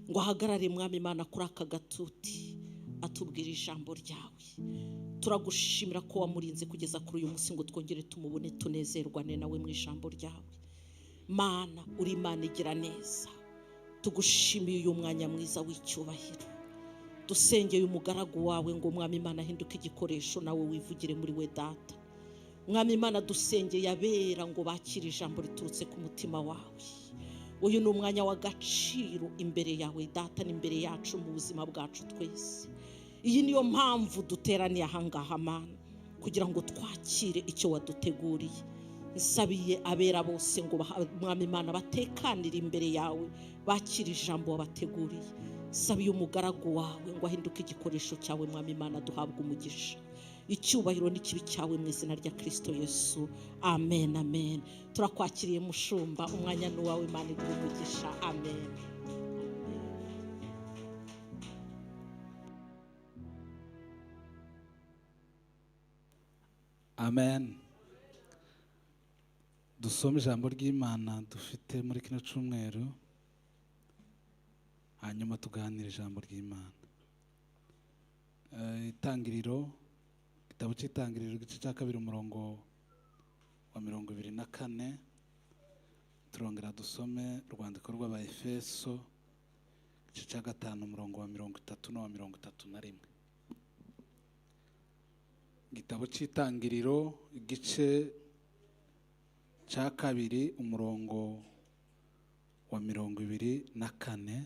Ngo ahagarare, Mwami Imana, kuri aka gatuti atubwira ijambo ryawe. Turagushimira ko wamurinze kugeza kuri uyu munsi ngo twongere tumubone, tunezerwane nawe mu ijambo ryawe. Mana, uri Imana igira neza, tugushimiye uyu mwanya mwiza w'icyubahiro. Dusengeye umugaragu wawe ngo, Mwami Imana, ahinduke igikoresho, nawe wivugire muri we. Data, Mwami Imana, dusengeye abera ngo bakire ijambo riturutse ku mutima wawe. Uyu ni umwanya w'agaciro imbere yawe, Data, n'imbere yacu mu buzima bwacu twese. Iyi niyo mpamvu duteraniye ahangaha, Mana, kugira ngo twakire icyo waduteguriye. Nsabiye abera bose ngo, Mwami Imana, batekanire imbere yawe, bakire ijambo wabateguriye. Nsabiye umugaragu wawe ngo ahinduke igikoresho cyawe, Mwami Imana, duhabwe umugisha. Icyubahiro n'ikibi cyawe, mu izina rya Kirisito Yesu, amen, amen. Turakwakiriye, mushumba, umwanya ni uwawe. Imana iguhe umugisha, amen. Amen. Dusome ijambo ry'Imana dufite muri kino cyumweru, hanyuma tuganire ijambo ry'Imana. Itangiriro, igitabo cy'Itangiriro, igice cya 2, umurongo wa 24. Turongera dusome urwandiko rw'Abaefeso, igice cya 5, umurongo wa 30 n'uwa 31. Igitabo cy'Itangiriro, igice cya 2, umurongo wa 24.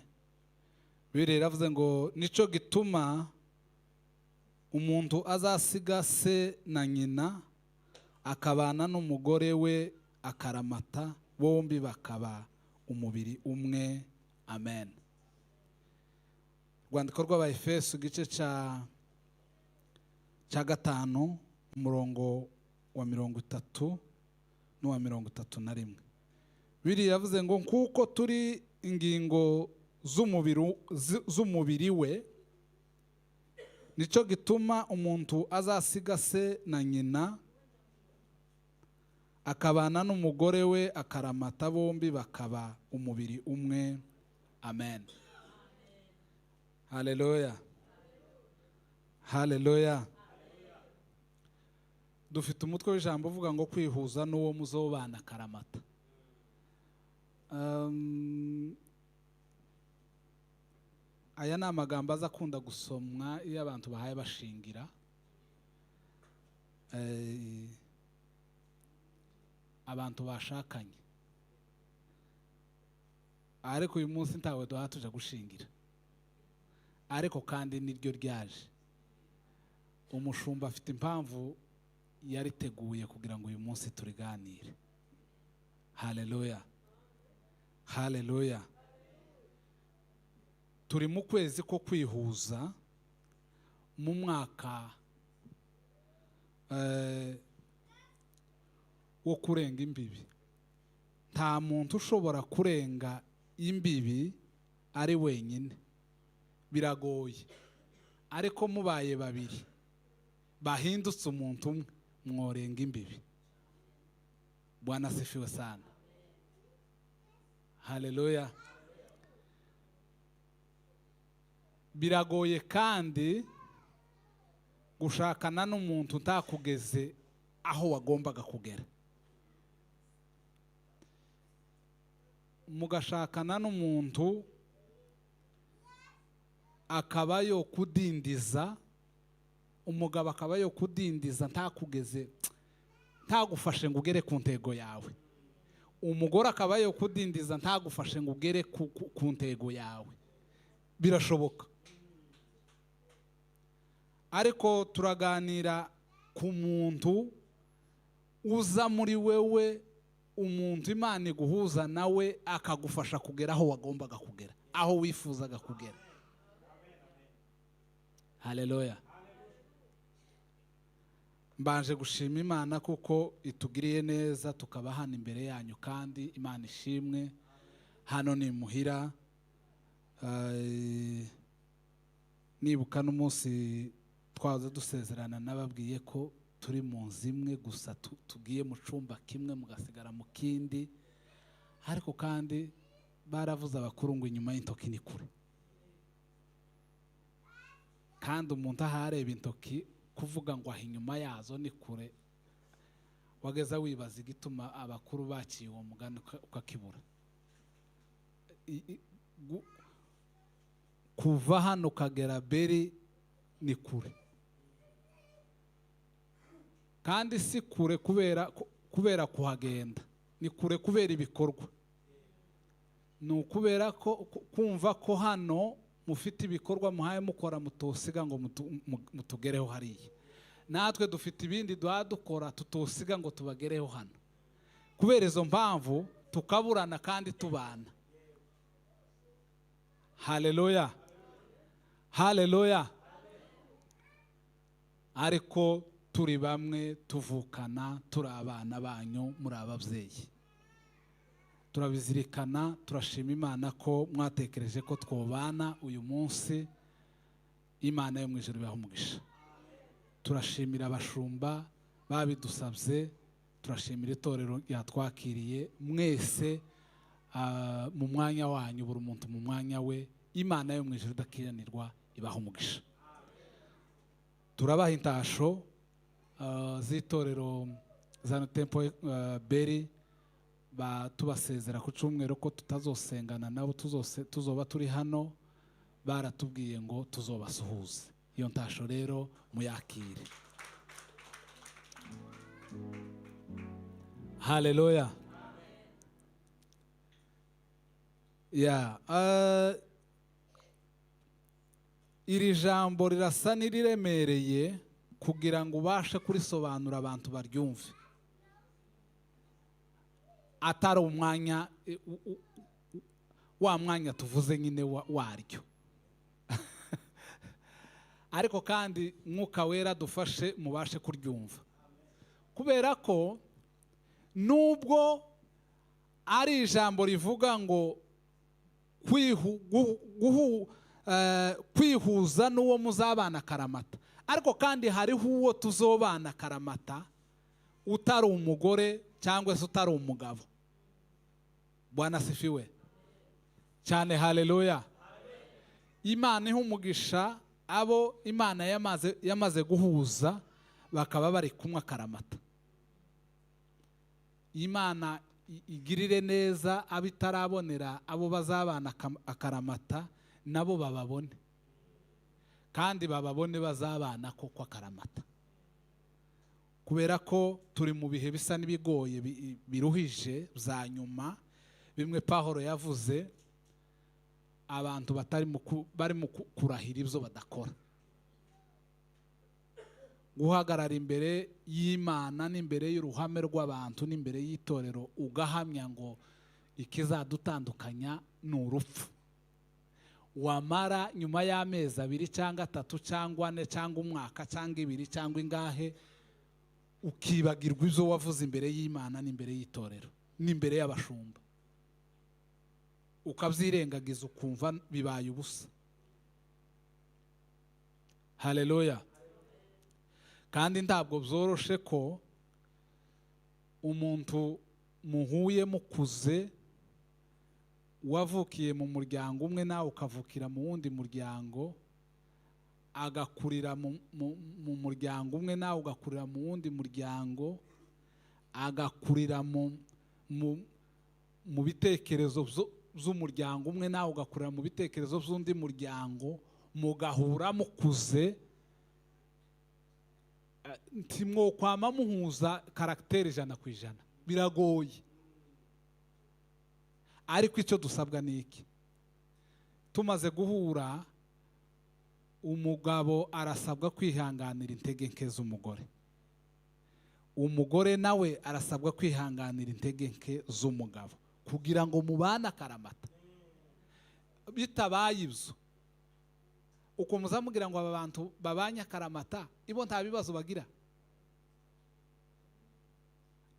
Bibiliya iravuze ngo: "Nico gituma umuntu azasiga se na nyina, akabana n'umugore we akaramata, bombi bakaba umubiri umwe." Amen. Urwandiko rw'Abaefeso, igice cya 5, umurongo wa 30 n'uwa 31. Bibiliya yavuze ngo: "Kuko turi ingingo z'umubiri we, nicyo gituma umuntu azasiga se na nyina, akabana n'umugore we akaramata, bombi bakaba umubiri umwe." Amen. Haleluya, haleluya. Dufite umutwe w'ijambo uvuga ngo kwihuza n'uwo muzobana akaramata. Aya ni amagambo aza akunda gusomwa iyo abantu bahaye bashingira. Abantu bashakanye, ariko uyu munsi ntawe duha tuja gushingira, ariko kandi niryo ryaje. Umushumba afite impamvu yariteguye kugira ngo uyu munsi turiganire. Haleluya, haleluya. Turi mu kwezi ko kwihuza, mu mwaka wo kurenga imbibi. Nta muntu ushobora kurenga imbibi ari wenyine, biragoye, ariko mubaye babiri bahindutse umuntu umwe, mworenga imbibi. Bwana asifiwe sana. Haleluya. Biragoye kandi gushakana n'umuntu utakugeze aho wagombaga kugera, mugashakana n'umuntu akaba yo kudindiza, umugabo akaba yo kudindiza, ntakugeze, ntagufashe ngo ugere ku ntego yawe, umugore akaba yo kudindiza, ntagufashe ngo ugere ku ntego yawe. Birashoboka. Ariko turaganira ku muntu uza muri wewe, umuntu Imana iguhuza nawe akagufasha kugera aho wagombaga kugera, aho wifuzaga kugera. Haleluya. Mbanje gushima Imana kuko itugiriye neza tukaba hano imbere yanyu, kandi Imana ishimwe. Hano ni muhira. Nibuka n'umunsi twaza dusezerana, nababwiye ko turi mu nzu imwe gusa, tugiye mu cumba kimwe mugasigara mu kindi, ariko kandi baravuze abakuru ngo inyuma y'intoki ni kure. Kandi umuntu ahareba intoki kuvuga ngo aho inyuma yazo ni kure, wageza wibaza igituma abakuru baciye uwo mugani ukakibura. Kuva hano ukagera Beri ni kure, kandi si kure kubera kuhagenda, ni kure kubera ibikorwa. Ni ukubera ko kumva ko hano mufite ibikorwa muhaye mukora mutosiga ngo mutugereho hariya, natwe dufite ibindi duha dukora tutosiga ngo tubagereho hano. Kubera izo mpamvu tukaburana kandi tubana. Haleluya, haleluya. Ariko turi bamwe, tuvukana, turi abana banyu, muri ababyeyi. Turabizirikana, turashima Imana ko mwatekereje ko twobana uyu munsi. Imana yo mu ijuru ibahe umugisha. Turashimira abashumba babidusabye, turashimira itorero ryatwakiriye mwese, mu mwanya wanyu, buri muntu mu mwanya we. Imana yo mu ijuru idakiranirwa ibahe umugisha. Turabaha intasho z'itorero Zion Temple Beri, tubasezera ku cyumweru ko tutazosengana nabo, tuzoba turi hano. Baratubwiye ngo tuzobasuhuze. Iyo ntasho rero muyakire. Haleluya. Iri jambo rirasa n'iriremereye kugira ngo ubashe kurisobanura abantu baryumve, atari umwanya wa mwanya tuvuze nyine waryo. Ariko kandi Mwuka Wera dufashe mubashe kuryumva, kubera ko nubwo ari ijambo rivuga ngo kwihuza n'uwo muzabana karamata, ariko kandi hariho uwo tuzobana karamata utari umugore cyangwa se utari umugabo. Bwana sifiwe cyane. Haleluya. Imana iha umugisha abo Imana yamaze guhuza bakaba bari kumwe karamata. Imana igirire neza abo itarabonera abo bazabana akaramata, nabo bababone, kandi bababone bazabana koko akaramata. Kubera ko turi mu bihe bisa n'ibigoye biruhije bya nyuma, bimwe Pawulo yavuze abantu batari bari mu kurahira ibyo badakora. Guhagarara imbere y'Imana n'imbere y'uruhame rw'abantu n'imbere y'itorero ugahamya ngo ikizadutandukanya ni urupfu, wamara nyuma y'amezi 2 cyangwa 3 cyangwa 4 cyangwa umwaka cyangwa 2 cyangwa ingahe ukibagirwa ibyo wavuze imbere y'Imana n'imbere y'itorero n'imbere y'abashumba, ukabyirengagiza ukumva bibaye ubusa. Haleluya. Kandi ntabwo byoroshe ko umuntu muhuye mukuze, wavukiye mu muryango umwe nawe ukavukira mu wundi muryango, agakurira mu muryango umwe nawe ugakurira mu wundi muryango, agakurira mu bitekerezo by'umuryango umwe nawe ugakurira mu bitekerezo by'undi muryango, mugahura mukuze, ntimwokwama muhuza karagiteri 100%. Biragoye. Ariko icyo dusabwa ni iki? Tumaze guhura, umugabo arasabwa kwihanganira intege nke z'umugore, umugore nawe arasabwa kwihanganira intege nke z'umugabo, kugira ngo mubane akaramata. Bitabaye ibyo, uko muzamubwira ngo aba bantu babanye akaramata ibo nta bibazo bagira,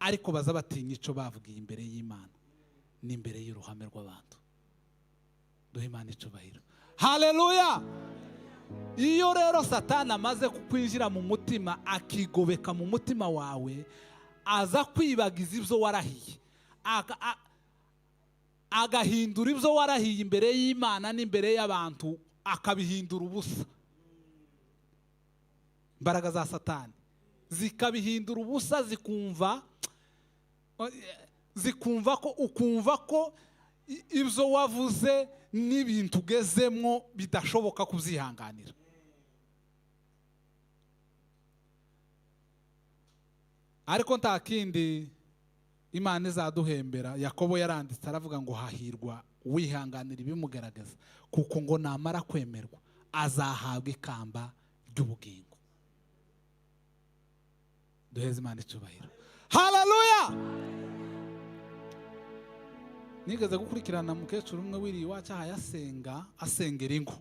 ariko baza batinya icyo bavugiye imbere y'Imana n'imbere y'uruhame rw'abantu. Duhe Imana icubahiro. Haleluya. Iyo rero Satani amaze kukwinjira mu mutima, akigobeka mu mutima wawe, aza kwibagiza ibyo warahiye, agahindura ibyo warahiye imbere y'Imana n'imbere y'abantu, akabihindura ubusa. Imbaraga za Satani zikabihindura ubusa, zikumva ko ukumva ko ibyo wavuze n'ibintu ugezemwo bidashoboka kubyihanganira. Ariko nta kindi Imana izaduhembera. Yakobo yaranditse aravuga ngo hahirwa wihanganira ibimugaragaza, kuko ngo namara kwemerwa azahabwa ikamba ry'ubugingo. Duheze Imana icyubahiro. Haleluya! Nigeze gukurikirana mukecuru umwe wiriye iwacu aha yasenga, asengera ingo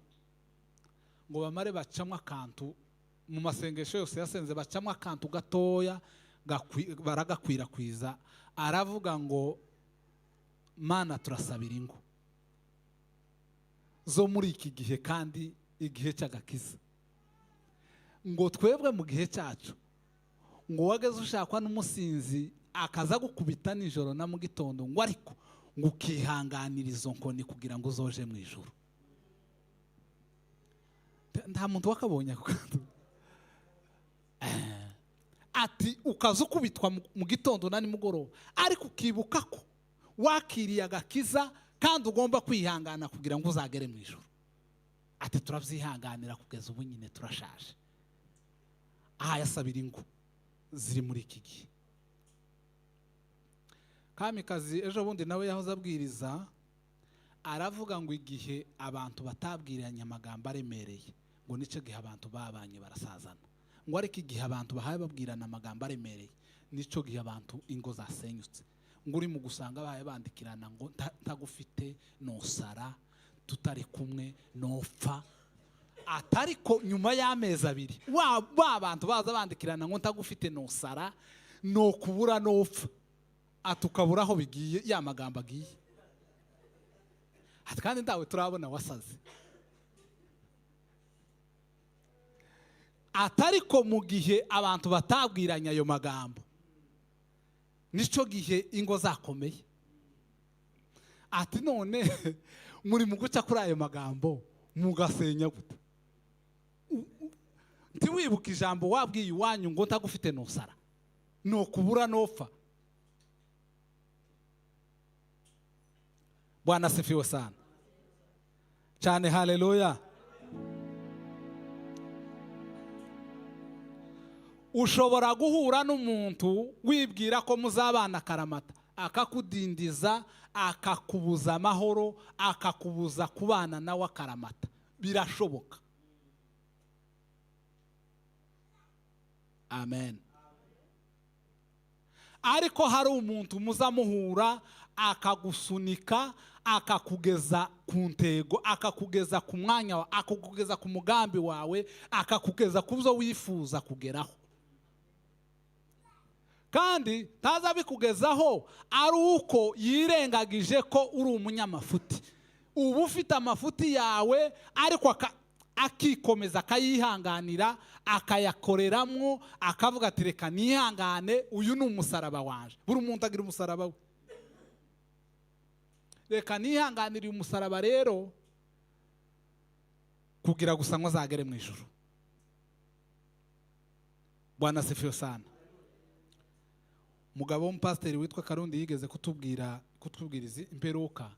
ngo bamare bacamwa akantu mu masengesho yose yasenze, bacamwa akantu gatoya baragakwirakwiza. Aravuga ngo Mana turasabira ingo zo muri iki gihe kandi igihe cy'agakiza, ngo twebwe mu gihe cyacu ngo wageze ushakwa n'umusinzi akaza gukubita nijoro na mu gitondo, ngo ariko ngo ukihanganira izo nkoni kugira ngo uzoje mu ijuru. Nta muntu wakabonye ako kantu. Ati ukaza ukubitwa mu gitondo na nimugoroba, ariko ukibuka ko wakiriye agakiza kandi ugomba kwihangana kugira ngo uzagere mu ijuru. Ati turabyihanganira kugeza ubu nyine turashaje. Aha yasabira ingo ziri muri iki gihe. Kamikazi ejo bundi nawe yahoze abwiriza aravuga ngo igihe abantu batabwiranye amagambo aremereye ngo nicyo gihe abantu babanye barasazana, ngo ariko igihe abantu bahaye babwirana amagambo aremereye nicyo gihe abantu ingo zasenyutse. Ngo uri mu gusanga bahaye bandikirana ngo ntagufite nosara, tutari kumwe nopfa, atariko nyuma y'amezi abiri wa bantu baza bandikirana ngo ntagufite nosara no kubura nopfa, atukabura aho bigiye ya magambo agiye. Ati kandi ndawe turabona wasaze. Atariko mu gihe abantu batabwiranye ayo magambo nico gihe ingo zakomeye. Ati none muri mu guca kuri ayo magambo mugasenya gute? Ntiwibuka ijambo wabwiye iwanyu ngo ntagufite nosara no kubura nopfa. Bwana asifiwe sana cyane. Haleluya. Ushobora guhura n'umuntu wibwira ko muzabana karamata, akakudindiza, akakubuza amahoro, akakubuza kubana nawe akaramata. Birashoboka. Amen. Ariko hari umuntu muzamuhura akagusunika, akakugeza ku ntego, akakugeza ku mwanya wawe, akakugeza ku mugambi wawe, akakugeza ku byo wifuza kugeraho. Kandi taza bikugezaho ari uko yirengagije ko uri umunyamafuti. Uba ufite amafuti yawe ariko akikomeza akayihanganira, akayakoreramwo, akavuga ati reka nihangane, uyu ni umusaraba wanje. Buri muntu agira umusaraba we. Reka nihanganire uyu musaraba rero kugira gusa ngo azagere mu ijuru. Bwana asifiwe sana. Mugabo w'umupasiteri witwa Karundi yigeze kutubwiriza imperuka,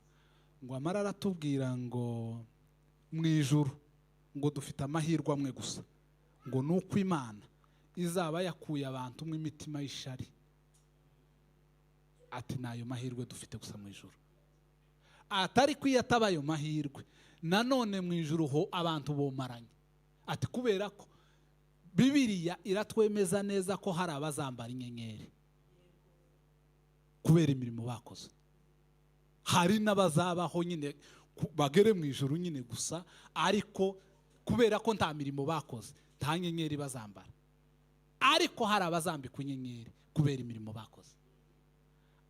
ngo amara aratubwira ngo mu ijuru ngo dufite amahirwe amwe gusa, ngo nuko Imana izaba yakuye abantu mu imitima y'ishari. Ati nayo mahirwe dufite gusa mu ijuru. Atari kwiyataba ayo mahirwe nanone mu ijuru ho abantu bomaranye. Ati kubera ko Bibiliya iratwemeza neza ko hari abazambara inyenyeri kubera imirimo bakoze. Hari n'abazabaho nyine bagere mu ijuru nyine gusa, ariko kubera ko nta mirimo bakoze nta nyenyeri bazambara. Ariko hari abazambikwa inyenyeri kubera imirimo bakoze.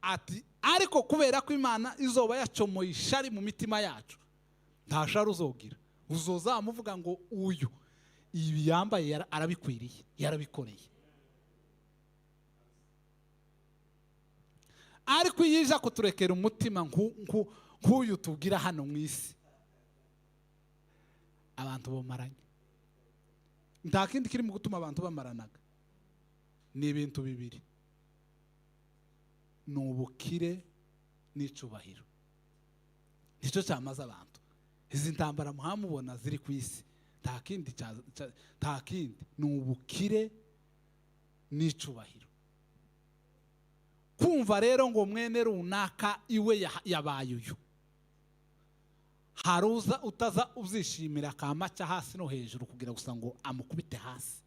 Ati ariko kubera ko Imana izoba yacomoye ishari mu mitima yacu, nta shari uzogira, uzozamuvuga ngo uyu ibi yambaye arabikwiriye, yarabikoreye. Ariko yija kuturekera umutima nk'uyu tubwira hano mu isi, abantu bomaranye. Nta kindi kiri mu gutuma abantu bamaranaga, ni ibintu bibiri: ni ubukire n'icubahiro. Nicyo cyamaze abantu. Izi ntambara muhamubona ziri ku isi, nta kindi, nta kindi, ni ubukire n'icubahiro. Kumva rero ngo mwene runaka iwe yabaye uyu, haruza utaza uzishimira akamaca hasi no hejuru kugira gusa ngo amukubite hasi,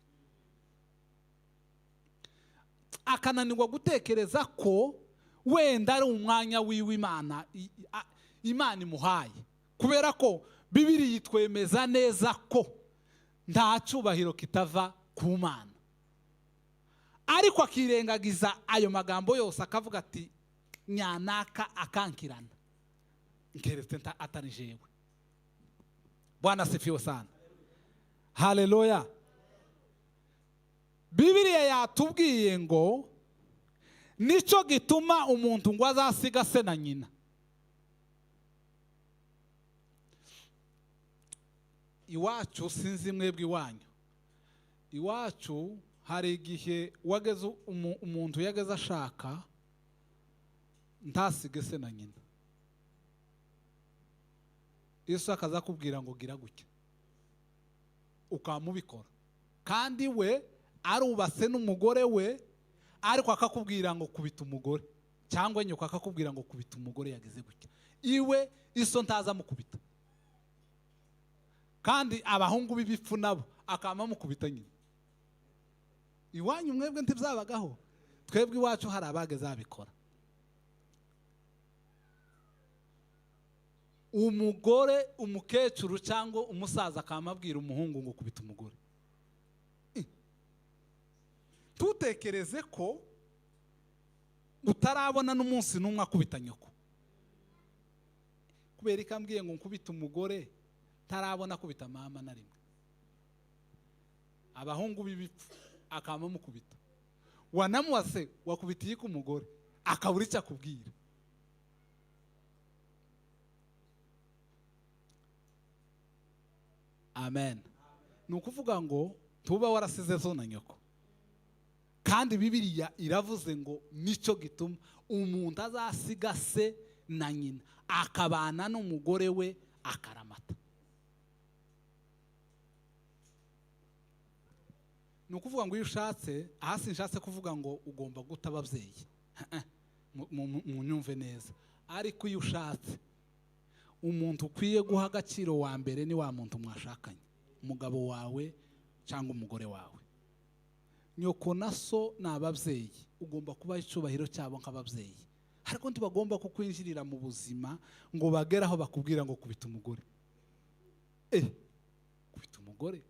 akananirwa gutekereza ko wenda ari umwanya wiwe Imana Imana imuhaye, kubera ko Bibiri yitwemeza neza ko nta cyubahiro kitava ku Mana. Ariko akirengagiza ayo magambo yose, akavuga ati nyanaka akankirana nkeretse atari jewe. Bwana sifiwe sana, haleluya. Bibiliya yatubwiye ngo nicyo gituma umuntu ngo azasiga se na nyina. Iwacu sinzi mwebwe iwanyu, iwacu hari igihe wageze umuntu yageze ashaka ntasige se na nyina, Yesu akaza kubwira ngo gira gutya, ukamubikora, kandi we arubase n'umugore we, ariko akakubwira ngo kubita umugore, cyangwa nyoko akakubwira ngo kubita umugore yageze gutya, iwe iso ntaza mukubita, kandi abahungu b'ibipfu nabo akama mukubita nyina. Iwanyu mwebwe ntibyabagaho, twebwe iwacu hari abageze abikora. Umugore umukecuru cyangwa umusaza akamabwira umuhungu ngo kubita umugore. Tutekereze ko utarabona n'umunsi n'umwe akubita nyoko, kubera ikambwiye ngo nkubita umugore tarabona akubita mama na rimwe. Abahungu b'ibipfu akama mukubita, wanamuwase wakubitiye ku mugore akabura icyo akubwira. Amen. Ni ukuvuga ngo tuba warasize zo na nyoko, kandi Bibiliya iravuze ngo nicyo gituma umuntu azasiga se na nyina akabana n'umugore we akaramata. Ni ukuvuga ngo iyo ushatse, aha sinshatse kuvuga ngo ugomba guta ababyeyi, munyumve neza, ariko iyo ushatse umuntu ukwiye guha agaciro wa mbere ni wa muntu mwashakanye, umugabo wawe cyangwa umugore wawe. Nyoko na so ni ababyeyi, ugomba kubaha icyubahiro cyabo nk'ababyeyi, ariko ntibagomba kukwinjirira mu buzima ngo bagere aho bakubwira ngo kubita umugore. Kubita umugore.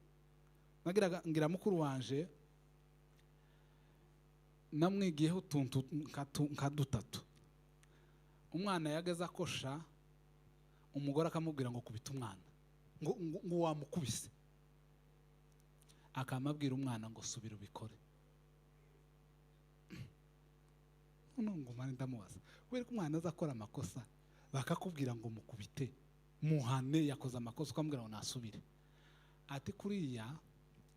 Ngira mukuru wanje namwigiyeho utuntu nka dutatu. Umwana yageze akosha, umugore akamubwira ngo kubita umwana, ngo wamukubise, akamabwira umwana ngo subira ubikore. None ngo mani ndamubaza, kubera ko umwana azakora amakosa bakakubwira ngo mukubite, muhane yakoze amakosa ukamubwira ngo nasubire, ati kuriya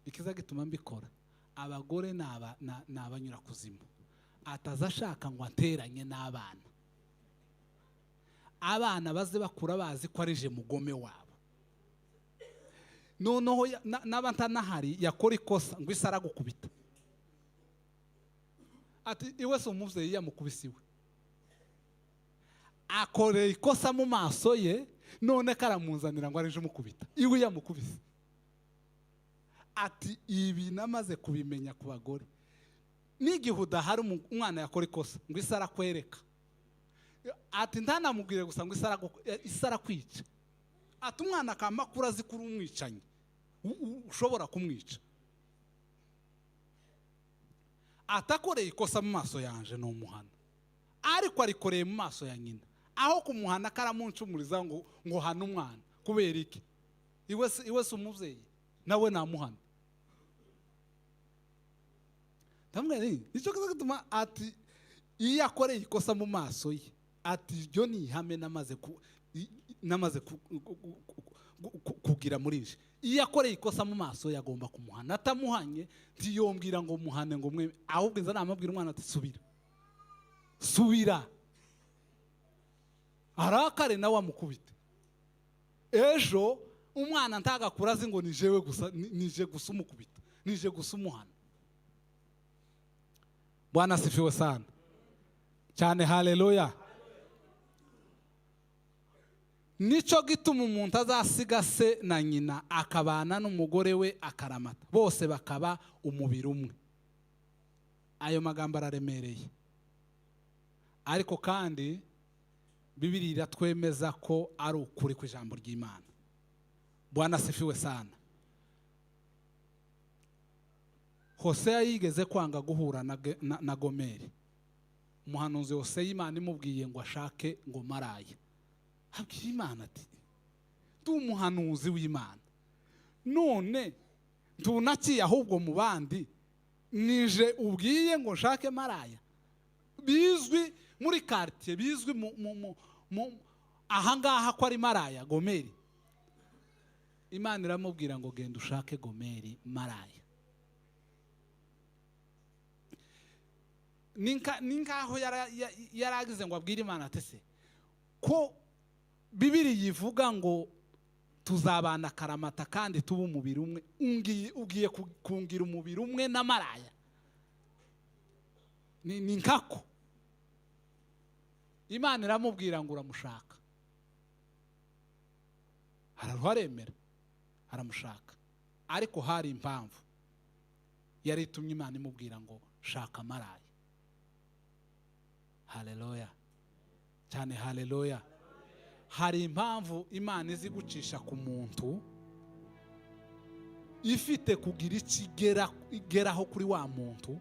ikiza gituma mbikora, abagore nabanyura kuzimu, atazashaka ngo ateranye n'abana, abana baze bakura bazi ko arije mugome wabo. Noneho naba ntanahari yakora ikosa ngo isi aragukubita, ati iwe si umubyeyi yamukubise iwe, akoreye ikosa mu maso ye, none karamunzanira ngo arije umukubita, iwe yamukubise. Ati ibi namaze kubimenya ku bagore, n'igihe udahari umwana yakora ikosa ngo isi arakwereka, ati ntanamubwire gusa ngo isi arakwica, ati umwana akamakuru azi kuri umwicanyi ushobora kumwica, atakoreye ikosa mu maso yanje ni umuhana, ariko arikoreye mu maso ya nyina, aho kumuhana karamuncumuriza ngo hana umwana, kubera iki? Iwe si umubyeyi nawe namuhana. Ndamwe nicyo gituma ati iyo akoreye ikosa mu maso ye, ati iryo ni ihame namaze kugira muri nje, Iyo akoreye ikosa mu maso yagomba kumuhana, atamuhanye ntiyombwira ngo muhane ngo mwe, ahubwo inza namabwira umwana ati subira subira, arakare nawe amukubite. Ejo umwana ntagakura azi ngo nijewe gusa, nije gusa umukubita, nije gusa umuhana. Bwana asifiwe sana cyane, haleluya. Nico gituma umuntu azasiga se na nyina akabana n'umugore we akaramata, bose bakaba umubiri umwe. Ayo magambo araremereye, ariko kandi Bibiliya iratwemeza ko ari ukuri kw'ijambo ry'Imana. Bwana asifiwe sana. Hoseya yigeze kwanga guhura na Gomeri. Umuhanuzi Hoseya Imana imubwiye ngo ashake ngo maraya, abwira Imana ati ndi umuhanuzi w'Imana, none ntunakiye ahubwo mu bandi nije ubwiye ngo nshake maraya. Bizwi muri quartier, bizwi mu ahangaha ko ari maraya Gomeri. Imana iramubwira ngo genda ushake Gomeri maraya. Ninkaho yaragize ngo abwire Imana ati se ko Bibiri yivuga ngo tuzabana karamata kandi tuba umubiri umwe, ugiye kungira umubiri umwe na maraya? Ni nkako. Imana iramubwira ngo uramushaka. Araremera aramushaka, ariko hari impamvu yari itumye Imana imubwira ngo shaka maraya. Haleluya cyane, haleluya. Hari impamvu Imana izi gucisha ku muntu ifite kugira ikigera igeraho kuri wa muntu,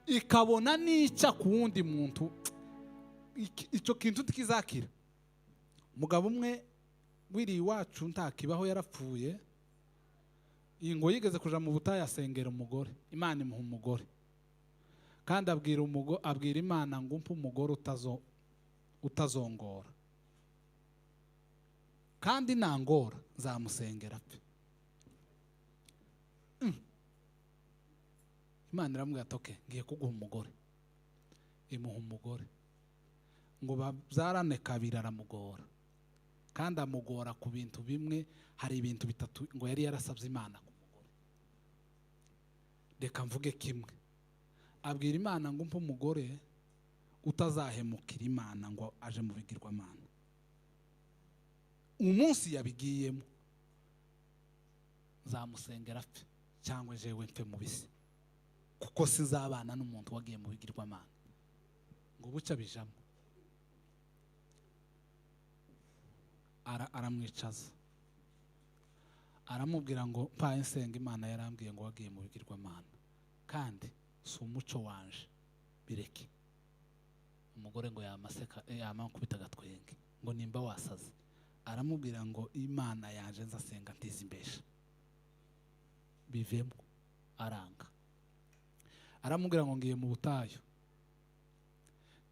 ikabona nica ku wundi muntu, icyo kintu tikizakira. Umugabo umwe wiri iwacu ntakibaho yarapfuye, ingo yigeze kuja mu butayu asengera umugore, Imana imuha umugore, kandi abwira Imana ngo umpe umugore utazongora, kandi nangora nzamusengera pe. Imana iramubwira ati okay, ngiye kuguha umugore. Imuha umugore ngo babyarane kabiri, aramugora, kandi amugora ku bintu bimwe. Hari ibintu bitatu ngo yari yarasabye Imana ku mugore. Reka mvuge kimwe. Abwira Imana ngo umpe umugore utazahemukira Imana ngo aje mu bigirwamana. Umunsi yabigiyemo nzamusengera apfe cyangwa jewe mfe mubisi, kuko sinzabana n'umuntu wagiye mu bigirwamana. Ngo bucya bijamo, aramwicaza aramubwira ngo mpaye nsenga Imana yarambwiye ngo wagiye mu bigirwamana kandi si umuco wanje, bireke. Umugore ngo yamaseka yamakubita agatwenge ngo nimba wasaze. Aramubwira ngo Imana yaje nzasenga ntizimbesha, bivemo. Aranga. Aramubwira ngo ngiye mu butayu,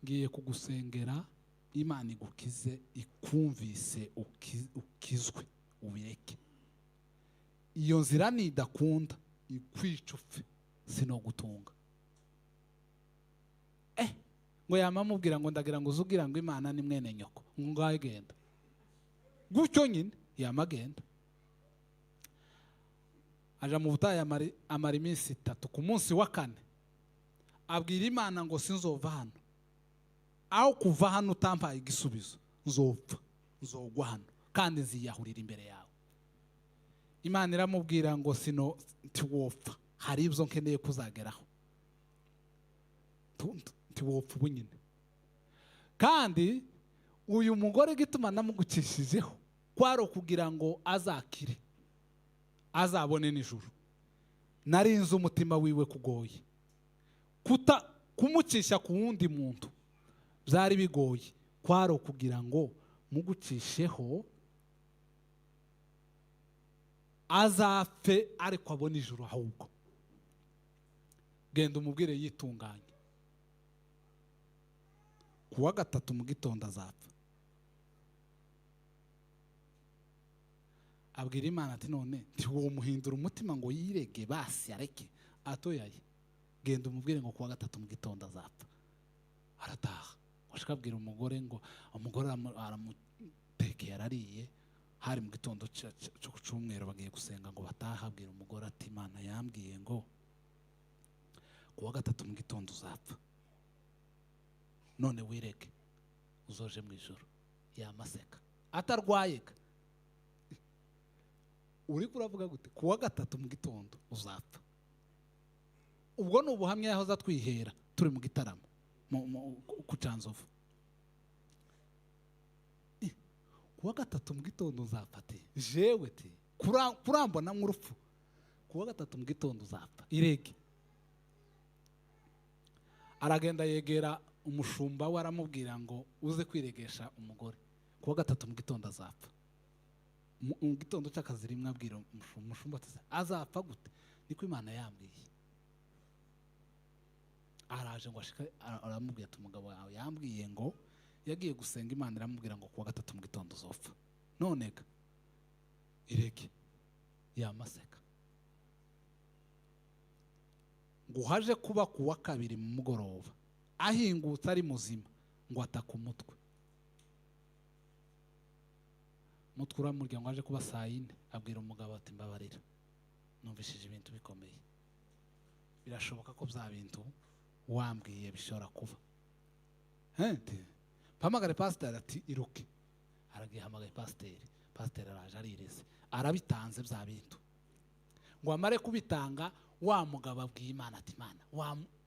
ngiye kugusengera Imana igukize, ikumvise, ukizwe, ubireke. Iyo nzira nidakunda ikwica upfe, sinogutunga. Ngo yamamubwira ngo ndagira ngo uzugira ngo Imana ni mwene nyoko, ngo ngahe genda gutyo nyine. Yamagenda aja mu butayu amara iminsi itatu. Ku munsi wa kane abwira Imana ngo sinzova hano, aho kuva hano utampaye igisubizo nzopfa, nzogwa hano kandi nziyahurira imbere yawe. Imana iramubwira ngo sino ntiwopfa, hari ibyo nkeneye kuzageraho, ntiwopfa ubu nyine. Kandi uyu mugore gituma namugucishijeho kwari ukugira ngo azakire, azabone nijoro. Narinze umutima wiwe kugoye, kumucisha ku wundi muntu byari bigoye, kwari ukugira ngo mugucisheho azapfe ariko abone ijuru. Ahubwo genda umubwire yitunganye, kuwa gatatu mu gitondo azapfa. Abwira Imana ati: "None ntiwomuhindura umutima ngo yirege, basi areke?" Atoyaye: "Genda umubwire ngo kuwa gatatu mu gitondo azapfa." Arataha, washaka abwira umugore, ngo umugore aramutekeye, arariye. Hari mu gitondo cyo ku cyumweru, bagiye gusenga ngo batahe. Abwira umugore ati: "Imana yambwiye ngo kuwa gatatu mu gitondo uzapfa, none wirege uzoje mu ijoro." Yamaseka atarwaye ga. Uri kuravuga gute kuwa gatatu mu gitondo uzapfa? Ubwo ni ubuhamya yahoze atwihera turi mu gitaramo ku Canzovu. Kuwa gatatu mu gitondo uzapfa? Ati: "Jewe?" Ati: "Kurambona nk'urupfu, kuwa gatatu mu gitondo uzapfa, irege." Aragenda yegera umushumba we, aramubwira ngo: "Uze kwiregesha umugore, kuwa gatatu mu gitondo azapfa." Mu gitondo cy'akazi rimwe abwira umushumba. Umushumba ati: "Azapfa gute?" "Niko Imana yambwiye." Araje ngo ashike, aramubwira ati: "Umugabo wawe yambwiye ngo yagiye gusenga, Imana iramubwira ngo kuwa gatatu mu gitondo uzopfa, none ga irege." Yamaseka. Ngo haje kuba kuwa kabiri mu mugoroba, ahingutse ari muzima, ngo ataka umutwe, umutwe uramurya. Ngo aje kuba saa 4, abwira umugabo ati: "Mbabarira, numvishije ibintu bikomeye, birashoboka ko bya bintu wambwiye bishobora kuba." Ati: "Mpamagare pasiteri." Ati: "Iruke." Aragiye, ahamagaye pasiteri. Pasiteri araje, arireze, arabitanze bya bintu. Ngo amare kubitanga, wa mugabo abwiye Imana ati: "Imana,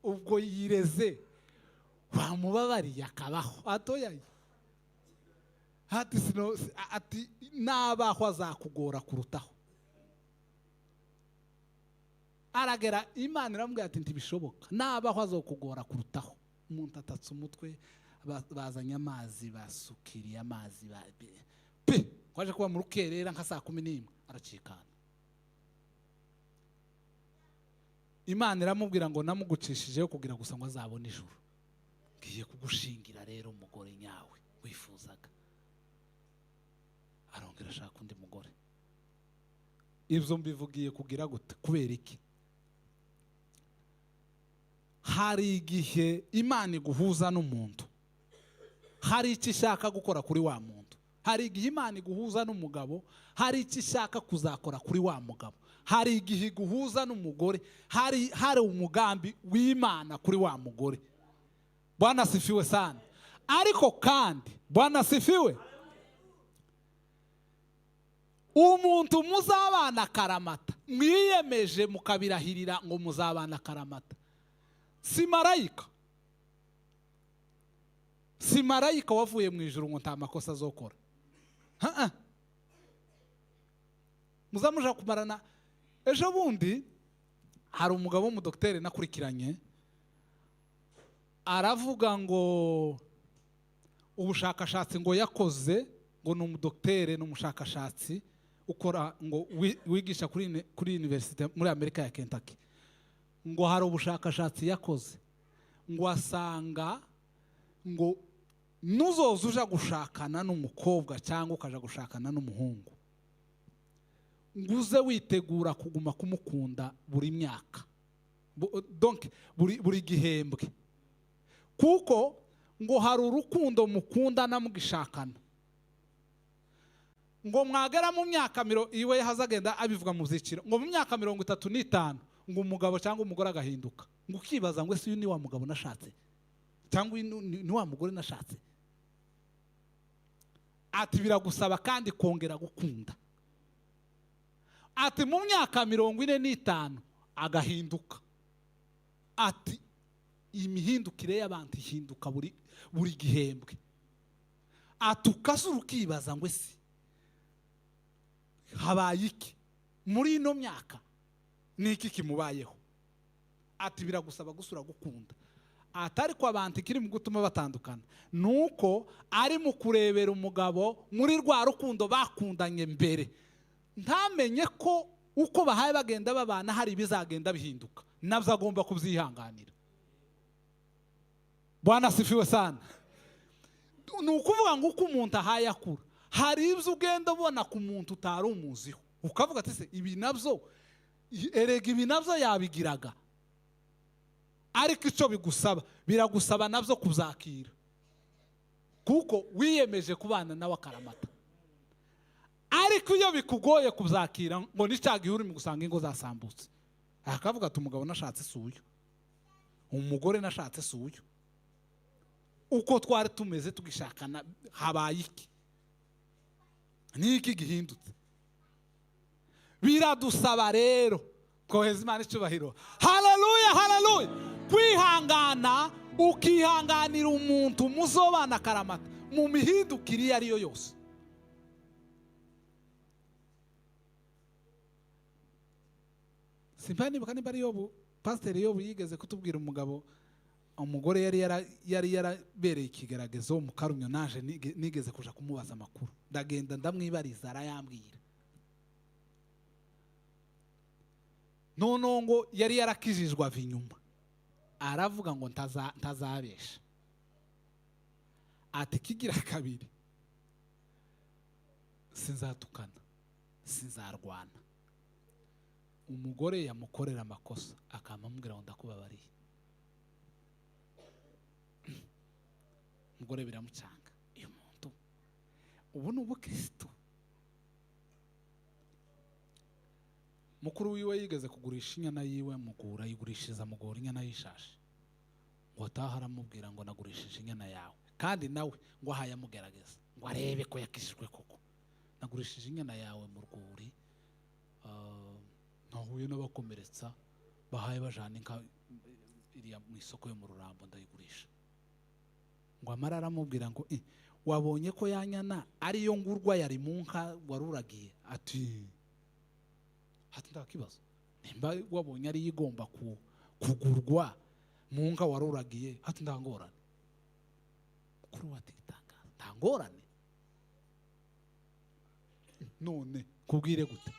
ubwo yireze wamubabariye akabaho?" Atoyaye ati: "Sino." Ati: "Nabaho azakugora kurutaho." Aragera, Imana iramubwira ati: "Ntibishoboka, nabaho azokugora kurutaho." Umuntu atatse umutwe, bazanye amazi, basukiriye amazi pe. Kwaje kuba mu rukerera nka saa 11, aracikana. Imana iramubwira ngo: "Namugucishijeho kugira gusa ngo azabone ijuru. Ngiye kugushingira rero umugore nyawe wifuzaga." Arongera ashaka undi mugore. Ibyo mbivugiye kugira gute? Kubera iki? Hari igihe Imana iguhuza n'umuntu, hari icyo ishaka gukora kuri wa muntu. Hari igihe Imana iguhuza n'umugabo, hari icyo ishaka kuzakora kuri wa mugabo. Hari igihe iguhuza n'umugore, hari umugambi w'Imana kuri wa mugore. Bwana sifiwe sana. Ariko kandi, Bwana sifiwe, umuntu muzabana akaramata, mwiyemeje mukabirahirira ngo muzabana akaramata, si marayika, si marayika wavuye mu ijuru ngo nta makosa azokora. Ha-ha. Muzamuja kumarana. Ejo bundi hari umugabo w'umudogiteri nakurikiranye, aravuga ngo ubushakashatsi ngo yakoze, ngo ni umudogiteri, ni umushakashatsi ukora ngo wigisha kuri universite muri Amerika ya Kentucky, ngo hari ubushakashatsi yakoze, ngo asanga ngo nuzoza uja gushakana n'umukobwa cyangwa ukaja gushakana n'umuhungu, ngo uze witegura kuguma kumukunda buri myaka, donc buri gihembwe, kuko ngo hari urukundo mukundana mugishakana, ngo mwagera mu myaka iwe hazagenda abivuga mu byiciro, ngo mu myaka 35 ngo umugabo cyangwa umugore agahinduka, ngo ukibaza ngo ese uyu ni wa mugabo nashatse cyangwa uyu ni wa mugore nashatse? Ati: "Biragusaba kandi kongera gukunda." Ati: "Mu myaka 45 agahinduka." Ati: "Imihindukire y'abantu ihinduka buri gihembwe." Ati: "Ukasura ukibaza ngo ese habaye iki muri ino myaka, ni iki kimubayeho?" Ati: "Biragusaba gusura gukunda." Ati: "Ariko abantu ikiri mu gutuma batandukana ni uko ari mu kurebera umugabo muri rwa rukundo bakundanye mbere, ntamenye ko uko bahaye bagenda babana hari ibizagenda bihinduka, nabyo agomba kubyihanganira." Bwana sifiwe sana. Ni ukuvuga ngo uko umuntu ahaye akura, Hari ibyo ugenda ubona ku muntu utari umuziho, ukavuga ati se ibi nabyo, erega ibi nabyo yabigiraga. Ariko icyo bigusaba, biragusaba nabyo kuzakira, kuko wiyemeje kubana nawe akaramata. Ariko iyo bikugoye kuzakira, ngo ni cya gihe urimo gusanga ingo zasambutse, akavuga ati umugabo nashatse si uyu, umugore nashatse si uyu, uko twari tumeze tugishakana habaye iki, niki gihindutse? Biradusaba rero kohereza Imana icyubahiro. Haleluya, haleluya. Kwihangana, ukihanganira umuntu muzobana akaramata mu mihindukire iyo ari yo yose. Simba nibuka niba ari Yobu, Pasiteri Yobu yigeze kutubwira umugabo, umugore yari yarabereye ikigeragezo mu Karumyo, naje nigeze kuja kumubaza amakuru, ndagenda ndamwibariza arayambwira. Noneho ngo yari yarakijijwe ava inyuma, aravuga ngo ntazabesha, ati kigira kabiri sinzatukana, sinzarwana. Umugore yamukorera amakosa akamamubwira ngo ndakubabariye. Umugore biramucanga, uyu muntu ubu ni ubukristo. Mukuru wiwe yigeze kugurisha inyana yiwe, mugura ayigurishiriza mugura inyana yishashe, ngo ataha aramubwira ngo nagurishije inyana yawe, kandi nawe ngo ahaye amugerageza ngo arebe ko yakijijwe koko. Nagurishije inyana yawe mu rwuri, nahuye n'abakomeretsa bahaye bajana inka iriya mu isoko yo mu Rurambo, ndayigurisha. Ngo amara aramubwira ngo wabonye ko yanyana ariyo ngurwa yari mu nka waruragiye? Ati nta kibazo, nimba wabonye ari igomba kugurwa mu nka waruragiye, ati nta ngorane. Kuri ati itangaza nta ngorane, none kubwire gute?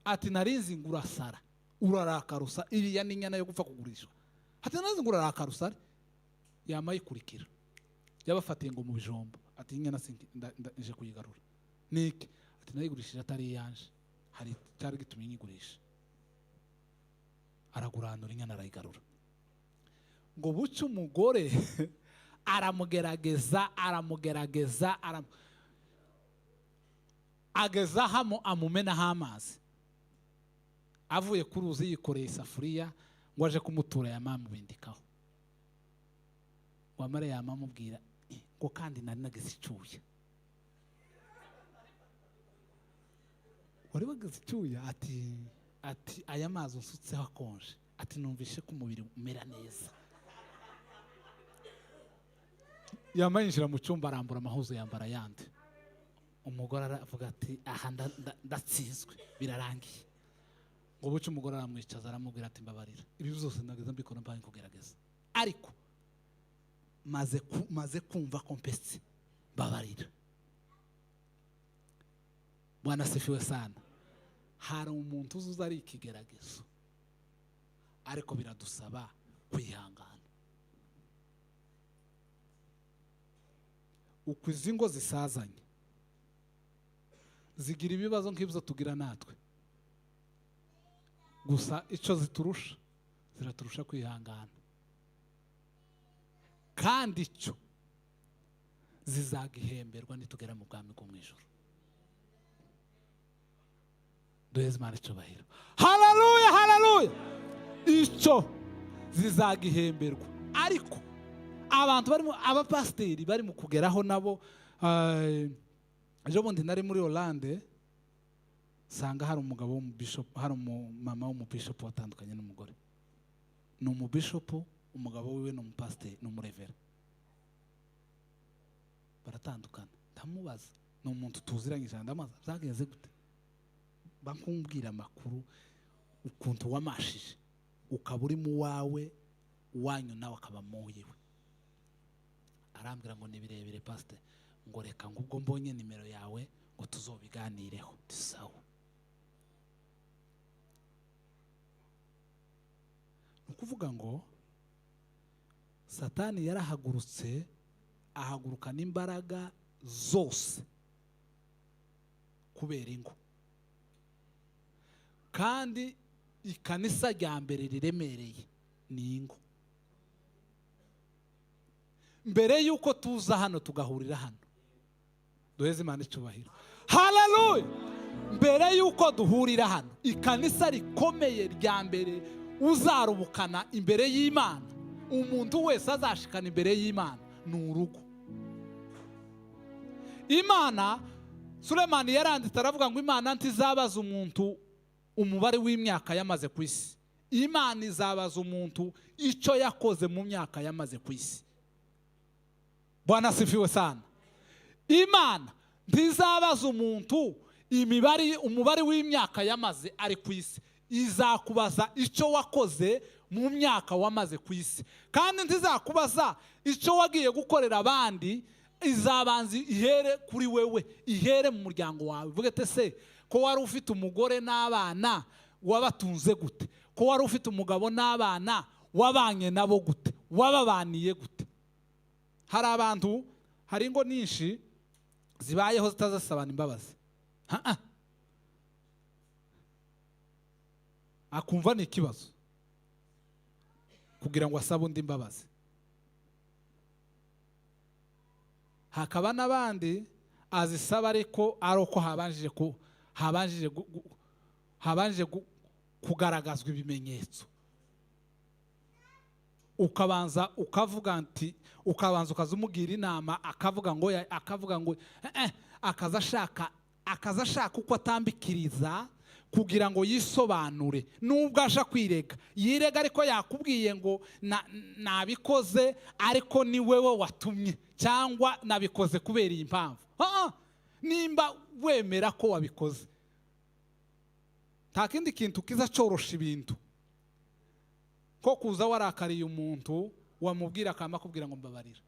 Ati narizi ngurasara urarakarusa, iriya ni inyana yo gupfa kugurishwa. Ati narizi ngurarakarusa, yamayikurikira yabafatiye ngo mu bijombo, ati inyana nje kuyigarura. Niki? Ati nayigurishije atari iyanje, hari cyari gitumye nyigurisha. Araguranura inyana arayigarura. Ngo buce umugore aramugerageza aramugerageza, ageza hamo amumenaho amazi, avuye ku ruzi yikoreye isafuriya ngo aje kumutura, yamamubindikaho. Ngo amare yamamubwira ngo kandi nari nagize icyuya. Wari wagize icyuya? Ati aya mazi unsutseho akonje, ati numvishe ko umubiri umera neza. Yama yinjira mu cyumba arambura amahuzo yambara yandi. Umugore aravuga ati aha ndatsinzwe birarangiye. Ngo buce umugore aramwicaza aramubwira ati mbabarira, ibi byose nageze mbikora mbaye kugerageza, ariko maze kumva kompesi, mbabarira. Bwana sifiwe sana. Hari umuntu uzuza ari ikigeragezo, ariko biradusaba kwihangana. Uko izi ngo zisazanye zigira ibibazo nk'ibyo tugira natwe, gusa icyo ziturusha, ziraturusha kwihangana, kandi icyo zizagihemberwa nitugera mu bwami bwo mu ijuru. Duheze Imana icyubahiro. Haleluya, haleluya. Icyo zizagihemberwa. Ariko abantu barimo abapasiteri bari mu kugeraho nabo, ejo bundi nari muri Hollande, sanga hari umugabo w'umubishop, hari umumama w'umubishop watandukanye n'umugore. Ni umubishop, umugabo wiwe ni umupasiteri, ni umurevera. Baratandukana. Ndamubaza, ni umuntu tuziranye cyane, ndamubaza byagenze gute? Bakumbwira amakuru ukuntu wamashije, ukaba uri mu wawe, wanyu nawe akaba mu yiwe. Arambwira ngo ni birebire pastor, ngo reka ngo ubwo mbonye nimero yawe ngo tuzobiganireho. Sawa. Nukuvuga ngo Satani yarahagurutse, ahaguruka n'imbaraga zose Kubera ingo. Kandi ikanisa rya mbere riremereye ni ingo. Mbere y'uko tuza hano tugahurira hano, duheze Imana icyubahiro, haleluya. Mbere y'uko duhurira hano, ikanisa rikomeye rya mbere uzarubukana imbere y'Imana, umuntu wese azashikana imbere y'Imana, ni urugo. Imana, Sulemani yaranditse aravuga ngo Imana ntizabaza umuntu umubare w'imyaka yamaze ku isi, Imana izabaza umuntu icyo yakoze mu myaka yamaze ku isi. Bwana asifiwe sana. Imana ntizabaza umuntu imibare, umubare w'imyaka yamaze ari ku isi, izakubaza icyo wakoze mu myaka wamaze ku isi. Kandi ntizakubaza icyo wagiye gukorera abandi, izabanza ihere kuri wewe, ihere mu muryango wawe. Uvuge ati se ko wari ufite umugore n'abana wabatunze gute? Ko wari ufite umugabo n'abana wabanye nabo gute? Wababaniye gute? Hari abantu, hari ingo nyinshi zibayeho zitazasabana imbabazi. Ha-ha. Akumva ni ikibazo kugira ngo asabe undi imbabazi. Hakaba n'abandi azisaba ariko ari uko habanjije kugaragazwa ibimenyetso. Ukabanza ukavuga nti, ukabanza ukazumugira inama, akavuga ngo ya, akavuga ngo, akaza ashaka uko atambikiriza kugira ngo yisobanure. Nubwo aje kwirega, yirega ariko yakubwiye ngo nabikoze ariko ni wewe watumye, cyangwa nabikoze kubera iyi mpamvu. Nimba wemera ko wabikoze, nta kindi kintu kiza cyorosha ibintu ko kuza warakariye umuntu wamubwira akama akubwira ngo mbabarira,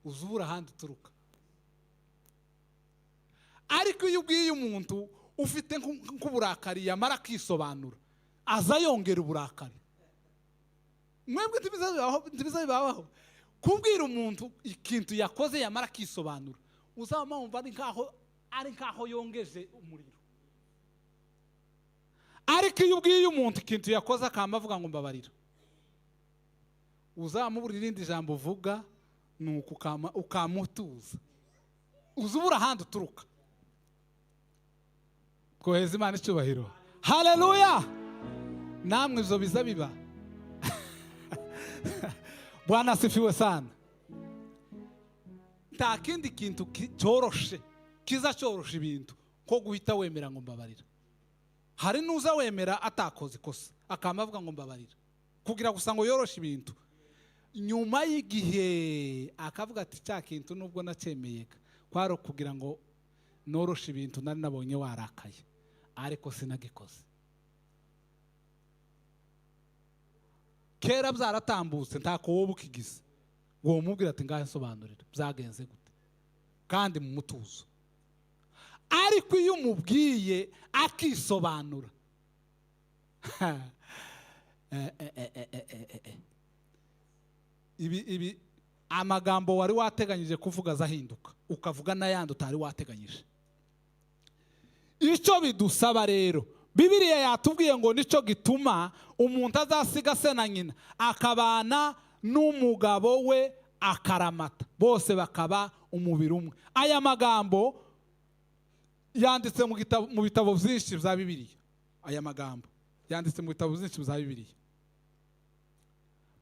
uzubura ahandi uturuka. Ariko iyo ubwiye umuntu ufite nk'uburakari yamara akisobanura, aza yongera uburakari. Mwebwe ntibizabibaho kubwira umuntu ikintu yakoze yamara akisobanura, uzaba wumva ari nkaho yongeje umuriro. Ariko iyo ubwiye umuntu ikintu yakoze akama avuga ngo mbabarira, uzamubura irindi jambo uvuga nuko ukamutuza, uzubura ahandi uturuka. Twoheza Imana icyubahiro, haleluya. Namwe ibyo biza biba. Bwana asifiwe sana. Nta kindi kintu cyoroshe kiza cyorosha ibintu ko guhita wemera ngo mbabarira. Hari nuza wemera atakoze ikosa akama avuga ngo mbabarira, kugira gusa ngo yoroshe ibintu. Nyuma y'igihe akavuga ati cya kintu nubwo nacyemeyega kwaro kugira ngo noroshe ibintu nari nabonye warakaye, ariko sinagikoze. Kera byaratambutse ntako wowe ukigize, uwo mubwira ati ngahe nsobanurira byagenze gute, kandi mu mutuzo. Ariko iyo umubwiye akisobanura, ibi amagambo wari wateganyije kuvuga azahinduka, ukavuga n'ayandi utari wateganyije. Icyo bidusaba rero, Bibiliya yatubwiye ngo nicyo gituma umuntu azasiga se na nyina akabana n'umugabo we akaramata, bose bakaba umubiri umwe. Aya magambo yanditse mu bitabo byinshi bya Bibiliya. Aya magambo yanditse mu bitabo byinshi bya Bibiliya.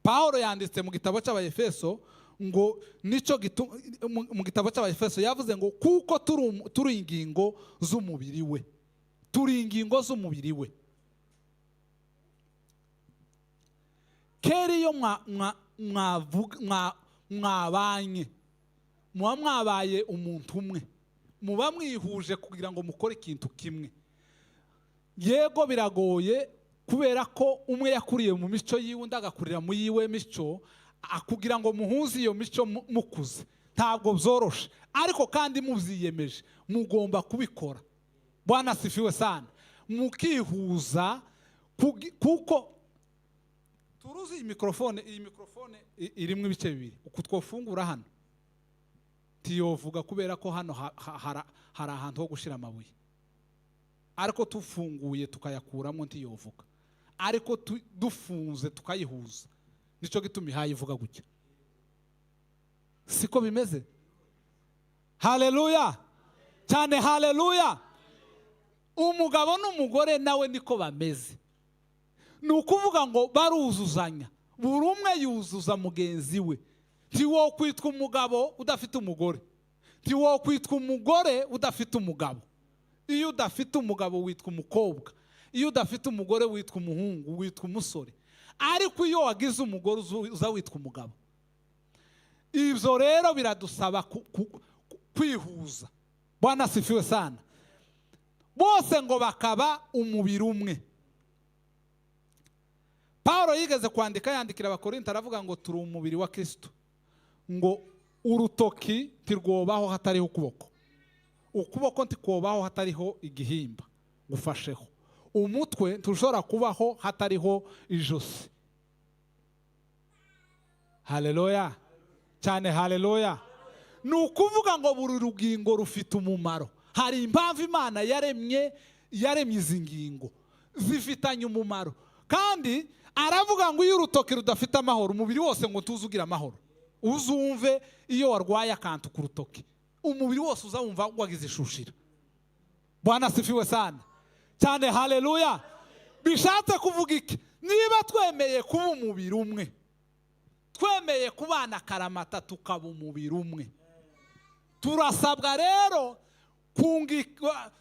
Paulo yanditse mu gitabo cy'Abaefeso ngo nicyo gituma, mu gitabo cy'Abaefeso yavuze ngo kuko turi ingingo z'umubiri we, turi ingingo z'umubiri we. Kera iyo mwabanye, muba mwabaye umuntu umwe, muba mwihuje kugira ngo mukore ikintu kimwe. Yego biragoye kubera ko umwe yakuriye mu mico yiwe undi agakurira mu yiwe mico, akugira ngo muhuze iyo mico mukuze ntabwo byoroshe, ariko kandi mubyiyemeje mugomba kubikora. Bwana asifiwe sana. Mukihuza kuko turuzi iyi mikrofone, iyi mikrofone irimo ibice bibiri. Uku twofungura hano tiyovuga kubera ko hano hari ahantu ho gushira amabuye. Ariko tufunguye tukayakuramo ntiyovuga, ariko dufunze tukayihuza, nicyo gituma ihaye ivuga gutya. Siko bimeze? Haleluya cyane, haleluya. Umugabo n'umugore nawe niko bameze. Ni ukuvuga ngo baruzuzanya, buri umwe yuzuza mugenzi we. Ntiwokwitwa umugabo udafite umugore, ntiwokwitwa umugore udafite umugabo. Iyo udafite umugabo witwa umukobwa, iyo udafite umugore witwa umuhungu, witwa umusore. Ariko iyo wagize umugore uza witwa umugabo. Ibyo rero biradusaba kwihuza. Bwana asifiwe sana. Bose ngo bakaba umubiri umwe. Paulo yigeze kwandika yandikira Abakorinto aravuga ngo turi umubiri wa Kristo, ngo urutoki ntirwobaho hatariho ukuboko, ukuboko ntikobaho hatariho igihimba gufasheho, umutwe ntushobora kubaho hatariho ijosi. Haleluya cyane, haleluya. Ni ukuvuga ngo buri rugingo rufite umumaro. Hari impamvu Imana yaremye izi ngingo zifitanye umumaro. Kandi aravuga ngo iyo urutoki rudafite amahoro, umubiri wose ngo tuzugira amahoro. Uzumve iyo warwaye akantu ku rutoki, umubiri wose uzawumva wagize ishushira. Bwana asifiwe sana cyane, haleluya. Bishatse kuvuga iki? Niba twemeye kuba umubiri umwe, twemeye kubana karamata tukaba umubiri umwe, turasabwa rero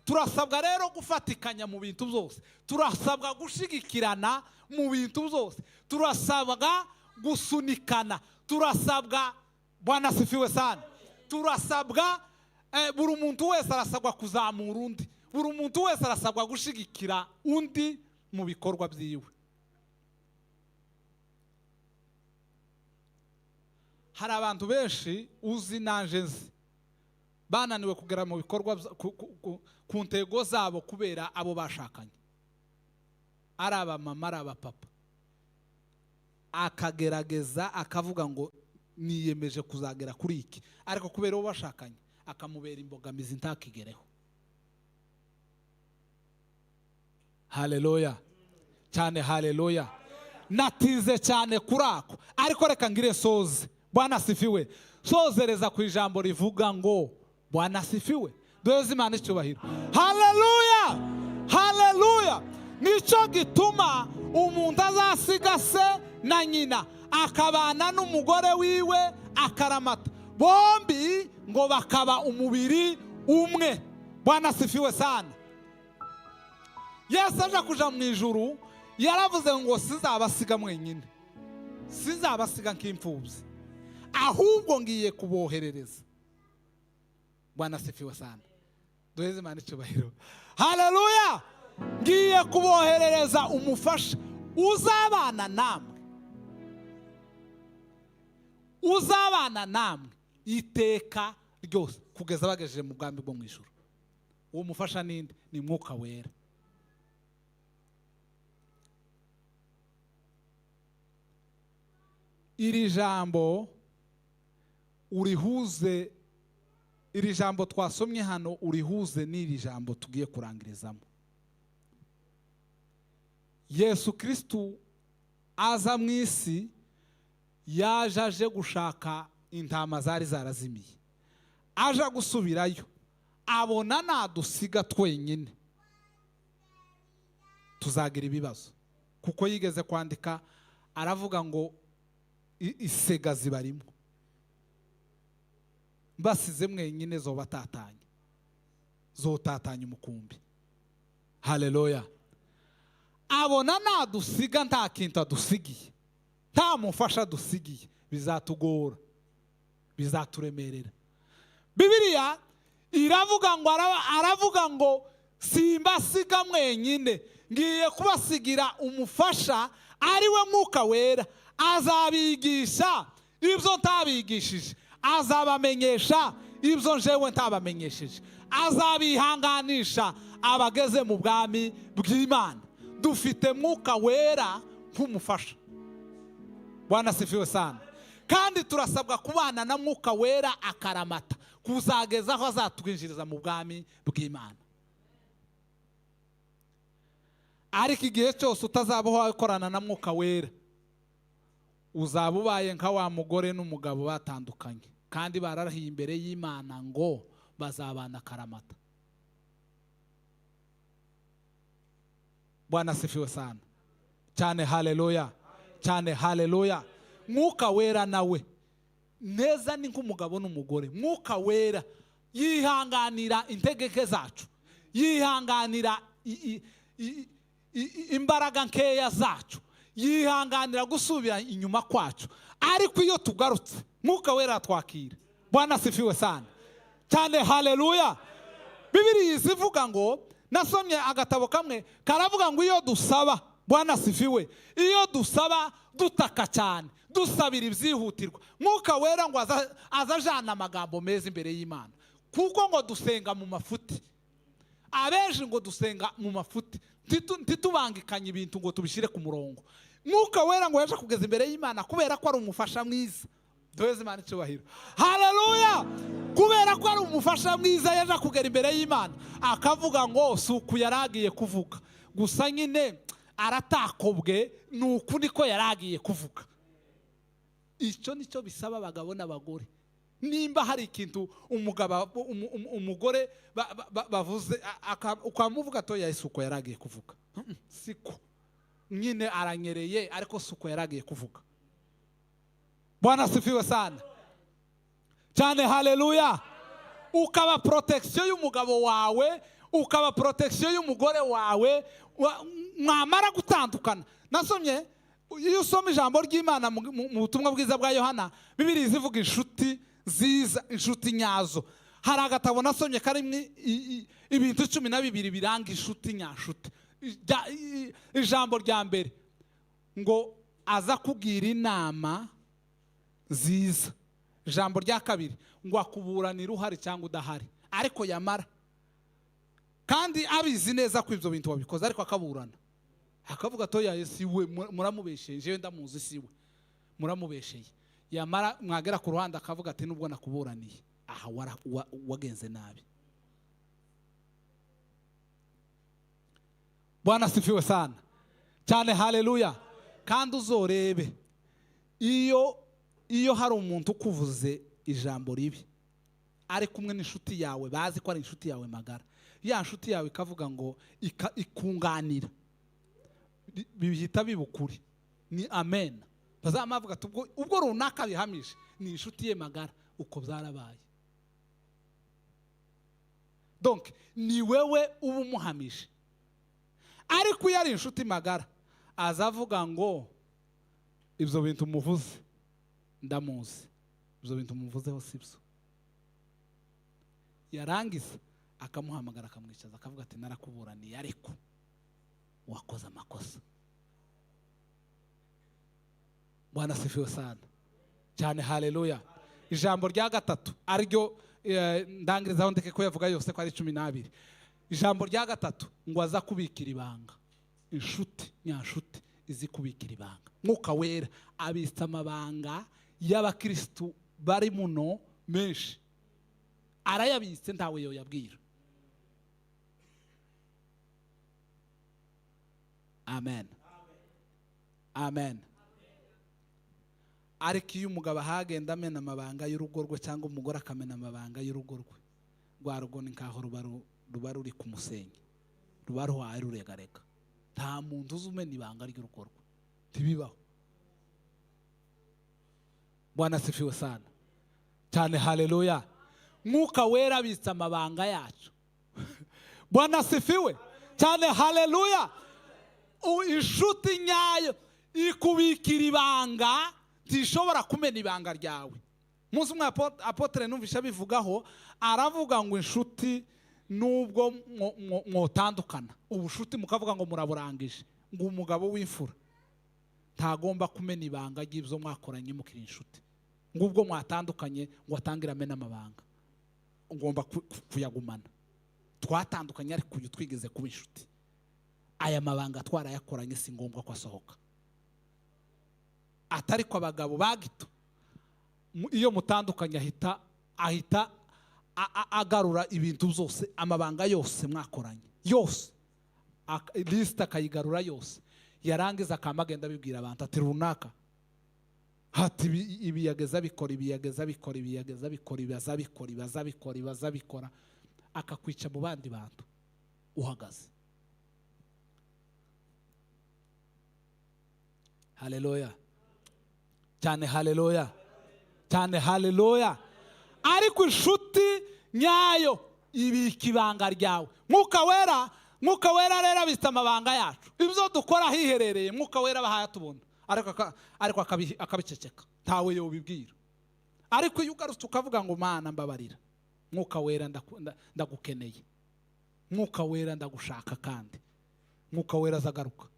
turasabwa rero gufatikanya mu bintu byose, turasabwa gushigikirana mu bintu byose, turasabwa gusunikana, turasabwa, Bwana asifiwe sana, turasabwa buri muntu wese arasabwa kuzamura undi, buri muntu wese arasabwa gushigikira undi mu bikorwa byiwe. Hari abantu benshi uzi nanje nzi bananiwe kugera mu bikorwa ku ntego zabo kubera abo bashakanye, ari abamama ari abapapa. Akagerageza akavuga ngo niyemeje kuzagera kuri iki, ariko kubera abo bashakanye akamubera imbogamizi ntakigereho. Haleluya cyane, haleluya. Natinze cyane kuri ako, ariko reka ngire soze. Bwana asifiwe. Sozereza ku ijambo rivuga ngo Bwana asifiwe. Duheze Imana icyubahiro. Haleluya, haleluya. Nicyo gituma umuntu azasiga se na nyina akabana n'umugore wiwe akaramata, bombi ngo bakaba umubiri umwe. Bwana asifiwe sana. Yesu aje kuja mu ijuru yaravuze ngo sizabasiga mwenyine, sizabasiga nk'imfubyi, ahubwo ngiye kuboherereza. Bwana asifiwe sana. Duheze Imana icyubahiro. Haleluya. Ngiye kuboherereza umufasha uzabana namwe, uzabana namwe iteka ryose kugeza bagejeje mu bwami bwo mu ijuru. Uwo mufasha ninde? Ni Mwuka Wera. Iri jambo urihuze, iri jambo twasomye hano urihuze n'iri jambo tugiye kurangirizamo. Yesu Kristo aza mu isi yaje aje gushaka intama zari zarazimiye, aje gusubirayo abona nadusiga twenyine tuzagira ibibazo. Kuko yigeze kwandika aravuga ngo isega zibarimo, mbasize mwenyine zobatatanya, zotatanya umukumbi. Haleluya. Abona nadusiga nta kintu adusigiye, nta mufasha adusigiye, bizatugora, bizaturemerera. Bibiliya iravuga ngo aravuga ngo simbasiga mwenyine, ngiye kubasigira umufasha ari we Mwuka Wera, azabigisha ibyo ntabigishije, azabamenyesha ibyo njewe ntabamenyesheje, azabihanganisha abageze mu bwami bw'Imana. Dufite Mwuka Wera nk'umufasha. Bwana asifiwe sana. Kandi turasabwa kubana na Mwuka Wera akaramata kuzageza aho azatwinjiriza mu bwami bw'Imana. Ariko igihe cyose utazaba wakorana na Mwuka Wera, uzaba ubaye nka wa mugore n'umugabo batandukanye kandi bararahiye imbere y'Imana ngo bazabana karamata. Bwana sifiwe sana cyane, haleluya cyane, haleluya. Mwuka Wera nawe neza ni nk'umugabo n'umugore. Mwuka Wera yihanganira integeke zacu, yihanganira imbaraga nkeya zacu, yihanganira gusubira inyuma kwacu, ariko iyo tugarutse Mwuka Wera atwakira. Bwana sifiwe sana cyane, haleluya. Bibiliya izivuga ngo, nasomye agatabo kamwe karavuga ngo iyo dusaba, Bwana sifiwe, iyo dusaba dutaka cyane, dusabira ibyihutirwa, Mwuka Wera ngo azajana amagambo meza imbere y'Imana, kuko ngo dusenga mu mafuti. Abenshi ngo dusenga mu mafuti, ntitubangikanye ibintu ngo tubishyire ku murongo. Mwuka Wera ngo yaje kugeza imbere y'Imana kubera ko ari umufasha mwiza. Duheze Imana icyubahiro, haleluya. Kubera ko ari umufasha mwiza yaje kugera imbere y'Imana akavuga ngo si uku yaragiye kuvuga gusa, nyine aratakobwe, ni uku niko yaragiye kuvuga. Icyo nicyo bisaba abagabo n'abagore. Nimba hari ikintu umugabo umugore bavuze, ukamuvuga atoya si uko yaragiye kuvuga, siko nyine aranyereye, ariko si uko yaragiye kuvuga. Bwana sifiwe sana cyane, haleluya. Ukaba protection y'umugabo wawe, ukaba protection y'umugore wawe, mwamara gutandukana. Nasomye, iyo usoma ijambo ry'Imana mu butumwa bwiza bwa Yohana, Bibiliya izivuga inshuti ziza, inshuti nyazo. Hari agatabo nasomye karimo ibintu 12 biranga inshuti nyanshuti. Ijambo rya mbere ngo aza kugira inama ziza. Ijambo rya kabiri ngo akuburanira uhari cyangwa udahari, ariko yamara kandi abizi neza ko ibyo bintu wabikoze, ariko akaburana akavuga atoya si we, muramubesheye, jewe ndamuzi si we, muramubesheye. Yamara mwagera ku ruhande akavuga ati nubwo nakuburaniye aha wagenze nabi. Bwana sifiwe sana cyane, haleluya. Kandi uzorebe iyo hari umuntu ukuvuze ijambo ribi ari kumwe n'inshuti yawe, bazi ko ari inshuti yawe magara, ya nshuti yawe ikavuga ngo ikunganira, bihita bibukuri ni amen. Bazamavuga ati ubwo runaka bihamije ni inshuti ye magara, uko byarabaye. Donc ni wewe uba umuhamije. Ariko iyo ari inshuti magara azavuga ngo ibyo bintu muvuze ndamuzi, ibyo bintu muvuzeho sibyo. Yarangiza akamuhamagara akamwicaza akavuga ati narakuburaniye ariko wakoze amakosa. Bwana sifiwe sana cyane, haleluya. Ijambo rya gatatu ariryo ndangirizaho ndeke ko yavuga yose ko ari 12. Ijambo rya gatatu ngo aza kubikira ibanga. Inshuti nyanshuti izi kubikira ibanga. Mwuka Wera abitsa amabanga y'abakristu bari muno menshi, arayabitse ntawe yoyabwira. Amen, amen. Ariko iyo umugabo ahagenda amena amabanga y'urugo rwe cyangwa umugore akamena amabanga y'urugo rwe, rwa rugo ni nkaho ruba ruri ku musenyi, ruba ruhaye ruregarega. Nta muntu uzi umena ibanga ry'urugo rwe, ntibibaho. Bwana sifiwe sana cyane, haleluya. Mwuka Wera abitsa amabanga yacu. Bwana sifiwe cyane, haleluya. Inshuti nyayo ikubikira ibanga, ntishobora kumena ibanga ryawe. Umunsi umwe apotre numvisha abivugaho, aravuga ngo inshuti nubwo mwotandukana, ubushuti mukavuga ngo muraburangije, ngo umugabo w'imfura ntagomba kumena ibanga ry'ibyo mwakoranye mukiri inshuti, ngo ubwo mwatandukanye ngo atangire amena amabanga, ngomba kuyagumana. Twatandukanye ariko uyu twigeze kuba inshuti, aya mabanga twarayakoranye, si ngombwa ko asohoka. Atari ko abagabo bagito iyo mutandukanye ahita agarura ibintu byose, amabanga yose mwakoranye yose Lisite akayigarura yose, yarangiza akama agenda abibwira abantu ati runaka hati ibi yageza abikora, ibi yageza abikora, ibi yageza abikora, ibi azabikora, ibi azabikora, ibi azabikora, akakwica mu bandi bantu uhagaze. Haleluya cyane, haleluya cyane, haleluya. Ariko inshuti nyayo ibika ibanga ryawe. Mwuka Wera, Mwuka Wera rero abitse amabanga yacu, ibyo dukora hiherereye Mwuka Wera abahaye atubona, ariko akabiceceka, ntawe yobibwira. Ariko iyo ugarutse ukavuga ngo Mana mbabarira, Mwuka Wera ndagukeneye, Mwuka Wera ndagushaka, kandi Mwuka Wera azagaruka.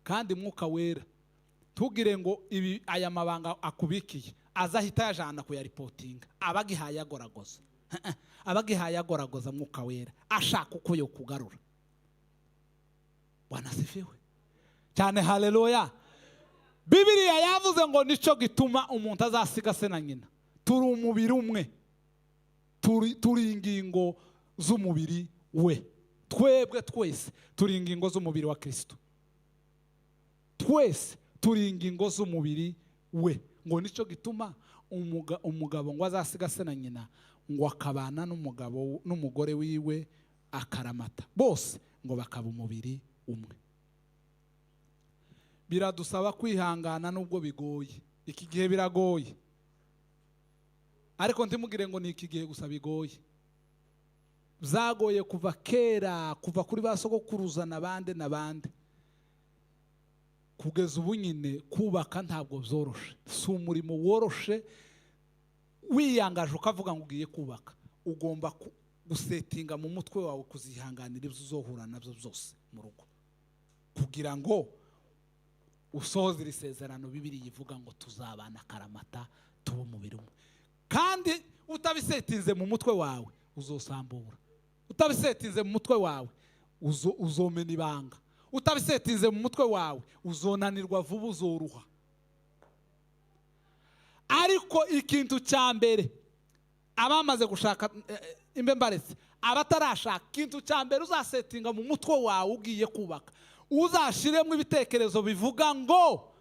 Kandi Mwuka Wera tugire ngo ibi aya mabanga akubikiye azahita yajana kuyaripotinga, abagihaye agoragoza, abagihaye agoragoza. Mwuka Wera ashaka uko yo kugarura. Bwana asifiwe cyane, haleluya. Bibiliya yavuze ngo nico gituma umuntu azasiga se na nyina. Turi umubiri umwe, turi ingingo z'umubiri we. Twebwe twese turi ingingo z'umubiri wa Kristo, twese turi ingingo z'umubiri we. Ngo nico gituma umugabo ngo azasiga se na nyina, ngo akabana n'umugabo n'umugore wiwe akaramata, bose ngo bakaba umubiri umwe. Biradusaba kwihangana nubwo bigoye. Iki gihe biragoye, ariko ntimugire ngo ni iki gihe gusa bigoye. Byagoye kuva kera, kuva kuri ba sogokuruza n'abande n'abande kugeza ubu nyine. Kubaka ntabwo byoroshe, si umurimo woroshe. Wiyangaje ukavuga ngo ugiye kubaka, ugomba gusetinga mu mutwe wawe kuzihanganira ibyo uzohura nabyo byose mu rugo, kugira ngo usohoze iri sezerano Bibiliya ivuga ngo tuzabana akaramata tuba umubiri umwe. Kandi utabisetinze mu mutwe wawe uzosambura, utabisetinze mu mutwe wawe uzomena ibanga, utabisetinze mu mutwe wawe uzonanirwa vuba, uzoruha. Ariko ikintu cya mbere abamaze gushaka, imbe mbaretse abatarashaka, ikintu cya mbere uzasetinga mu mutwe wawe ugiye kubaka, uzashiremo ibitekerezo bivuga ngo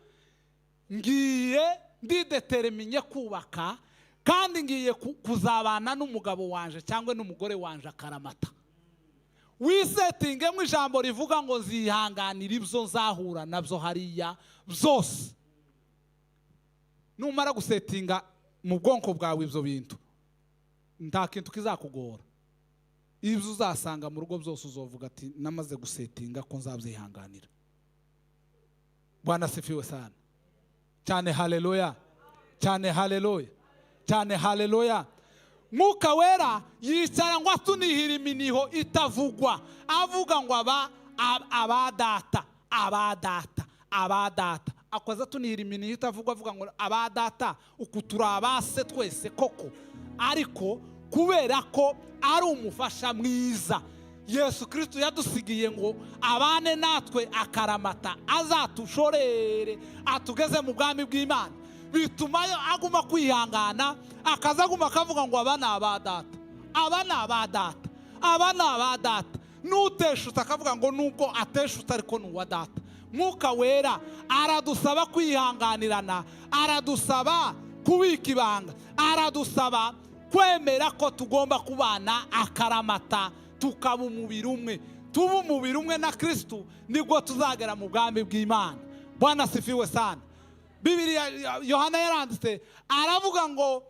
ngiye ndideterminye kubaka, kandi ngiye kuzabana n'umugabo wanje cyangwa n'umugore wanje akaramata. Wisetingemo ijambo rivuga ngo nzihanganira ibyo nzahura nabyo hariya byose. Numara gusetinga mu bwonko bwawe ibyo bintu, nta kintu kizakugora. Ibyo uzasanga mu rugo byose uzovuga ati namaze gusetinga ko nzabyihanganira. Bwana asifiwe sana cyane, haleluya cyane, haleluya cyane, haleluya. Mwuka Wera yicara ngo atunihira iminiho itavugwa, avuga ngo aba data, aba data, aba data. Akoza atunihira iminiho itavugwa, avuga ngo aba data, uku turi abase twese koko. Ariko kubera ko ari umufasha mwiza Yesu Kristo yadusigiye ngo abane natwe akaramata, azatushorere atugeze mu bwami bw'Imana, bituma aguma kwihangana, akaza aguma akavuga ngo aba ni aba data, aba ni aba data, aba ni aba data. N'uteshutse akavuga ngo nubwo ateshutse ariko ni uwa data. Mwuka Wera aradusaba kwihanganirana, aradusaba kubika ibanga, aradusaba kwemera ko tugomba kubana akaramata, tukaba umubiri umwe. Tuba umubiri umwe na Kristo, nibwo tuzagera mu bwami bw'Imana. Bwana asifiwe sana. Bibiliya Yohana yaranditse aravuga ngo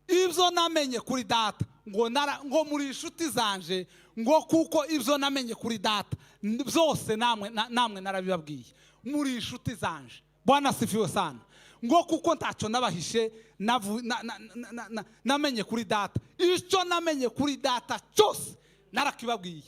ibyo namenye kuri data, ngo muri inshuti zanje, ngo kuko ibyo namenye kuri data byose namwe narabibabwiye, muri inshuti zanje. Bwana asifiwe sana. Ngo kuko ntacyo nabahishe namenye kuri data, icyo namenye kuri data cyose narakibabwiye.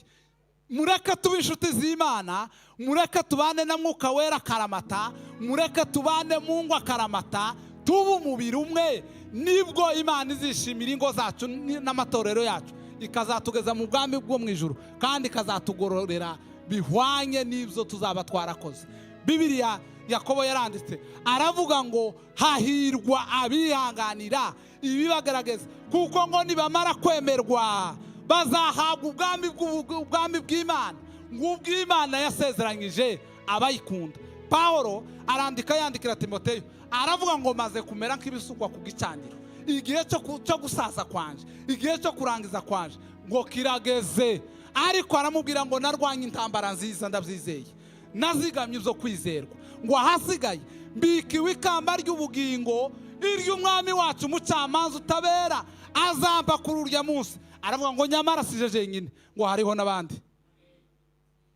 Mureke tube inshuti z'Imana, mureke tubane na Mwuka Wera akaramata, mureke tubane mu ngo akaramata, tube umubiri umwe, nibwo Imana izishimira ingo zacu n'amatorero yacu, ikazatugeza mu bwami bwo mu ijuru, kandi ikazatugororera bihwanye n'ibyo tuzaba twarakoze. Bibiliya Yakobo yaranditse aravuga ngo hahirwa abihanganira ibibagaragaza, kuko ngo nibamara kwemerwa Bazahabwa ubwami bw'Imana, ng'ubw'Imana yasezeranyije abayikunda. Pawulo arandika yandikira Timoteyo, aravuga ngo maze kumera nk'ibisukwa ku gicaniro, igihe cyo gusaza kwanje, igihe cyo kurangiza kwanje ngo kirageze. Ariko aramubwira ngo narwanye intambara nziza, ndabyizeye, nazigamye ibyo kwizerwa, ngo ahasigaye mbikiwe ikamba ry'ubugingo, iry'umwami wacu umucamanza utabera azampa kuri urya munsi. Aravuga ngo nyamara sije jenyine, ngo hariho n'abandi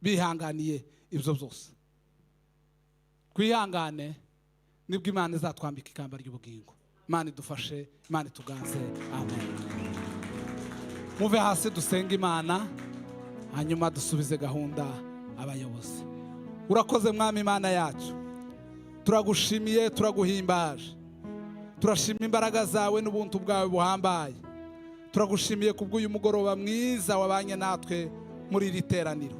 bihanganiye ibyo byose. Twihangane, nibwo Imana izatwambika ikamba ry'ubugingo. Imana idufashe, Imana ituganze. Amen. Muve hasi dusenge Imana, hanyuma dusubize gahunda abayobozi. Urakoze Mwami Imana yacu, turagushimiye, turaguhimbaje, turashima imbaraga zawe n'ubuntu bwawe buhambaye. Turagushimiye kubw'uyu mugoroba mwiza wabanye natwe muri iri teraniro.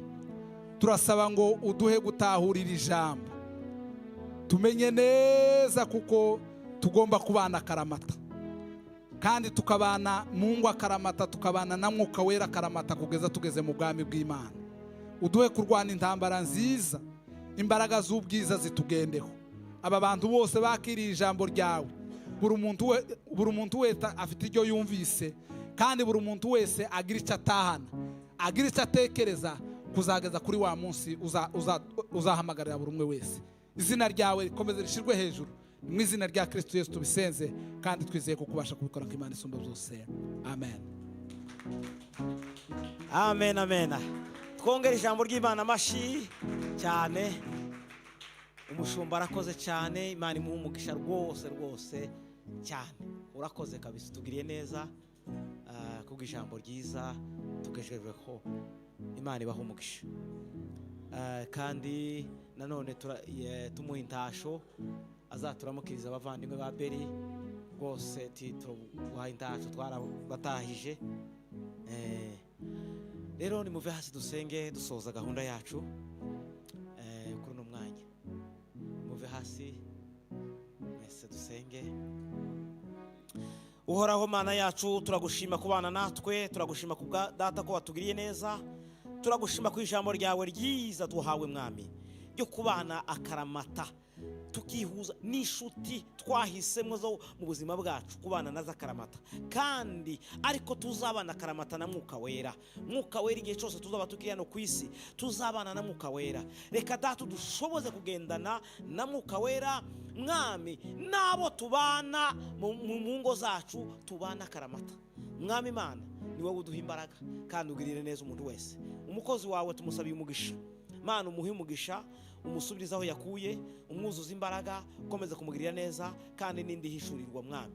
Turasaba ngo uduhe gutahura iri jambo, tumenye neza kuko tugomba kubana akaramata, kandi tukabana mu ngo akaramata, tukabana na Mwuka Wera akaramata, kugeza tugeze mu bwami bw'Imana. Uduhe kurwana intambara nziza, imbaraga z'ubwiza zitugendeho. Aba bantu bose bakiriye ijambo ryawe, buri muntu wese afite iryo yumvise, kandi buri muntu wese agira icyo atahana, agira icyo atekereza, kuzageza kuri wa munsi uzahamagarira buri umwe wese. Izina ryawe rikomeze rishyirwe hejuru. Mu izina rya Kristo Yesu tubisenze, kandi twizeye ko kubasha kubikora nk'Imana isumba byose. Amen. Amen, amen. Twongere ijambo ry'Imana amashyi cyane. Umushumba arakoze cyane, Imana imuha umugisha rwose rwose cyane. Urakoze kabisa, utugiriye neza kubw'ijambo ryiza tugejejweho. Imana ibaha umugisha. Kandi nanone tumuha intasho, azaturamukiriza abavandimwe ba Beri rwose, turaguha intasho, twarabatahije. Rero nimuve hasi dusenge dusoza gahunda yacu kuri uno mwanya. Muve hasi mwese dusenge. Uhoraho Mana yacu, turagushima kubana natwe, turagushima kubwa data ko watugiriye neza, turagushima ku ijambo ryawe ryiza duhawe Mwami, ryo kubana akaramata, tukihuza n'inshuti twahisemo zo mu buzima bwacu, kubana nazo akaramata, kandi ariko tuzabana akaramata na Mwuka Wera. Mwuka Wera igihe cyose tuzaba tukiri hano ku isi, tuzabana na Mwuka Wera. Reka data dushoboze kugendana na Mwuka Wera Mwami, n'abo tubana mu ngo zacu tubana akaramata. Mwami Imana, ni wowe uduha imbaraga, kandi ugirire neza umuntu wese. Umukozi wawe tumusabiye umugisha Mana, umuhe umugisha, umusubirize aho yakuye, umwuzuze imbaraga, ukomeze kumugirira neza, kandi n'indi hishurirwa Mwami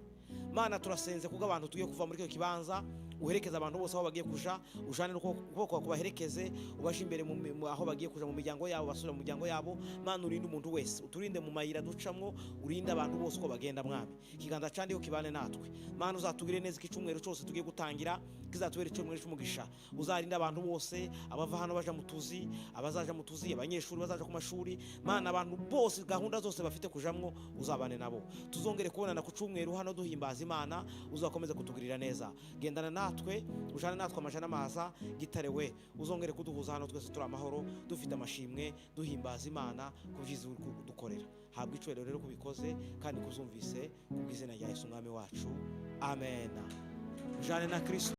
Mana. Turasenze kubwo abantu tugiye kuva muri icyo kibanza, uherekeze abantu bose aho bagiye kuja, ujane n'ukuboko kubaherekeze, ubaje imbere aho bagiye kuja mu miryango yabo, basubira mu miryango yabo. Mana, urinde umuntu wese, uturinde mu mayira ducamwo, urinde abantu bose uko bagenda Mwami. Ikiganza candiho kibane natwe Mana, uzatugire neza iki cyumweru cyose tugiye gutangira, kizatubere icyumweru cy'umugisha. Uzarinde abantu bose abava hano baja mu tuzi, abazaja mu tuzi, abanyeshuri bazaja ku mashuri Mana, abantu bose gahunda zose bafite kujamwo uzabane nabo. Tuzongere kubonana ku cyumweru hano duhimbaza Imana, uzakomeza kutugirira neza. Gendana natwe, ujane natwe amajana amaza gitare we, uzongere kuduhuza hano twese turi amahoro, dufite amashimwe, duhimbaza Imana ku byiza uri kudukorera. Habwa icyubahiro rero kubikoze kandi kuzumvise, ku bw'izina rya Yesu Umwami wacu. Amen. Ujane na Kristo.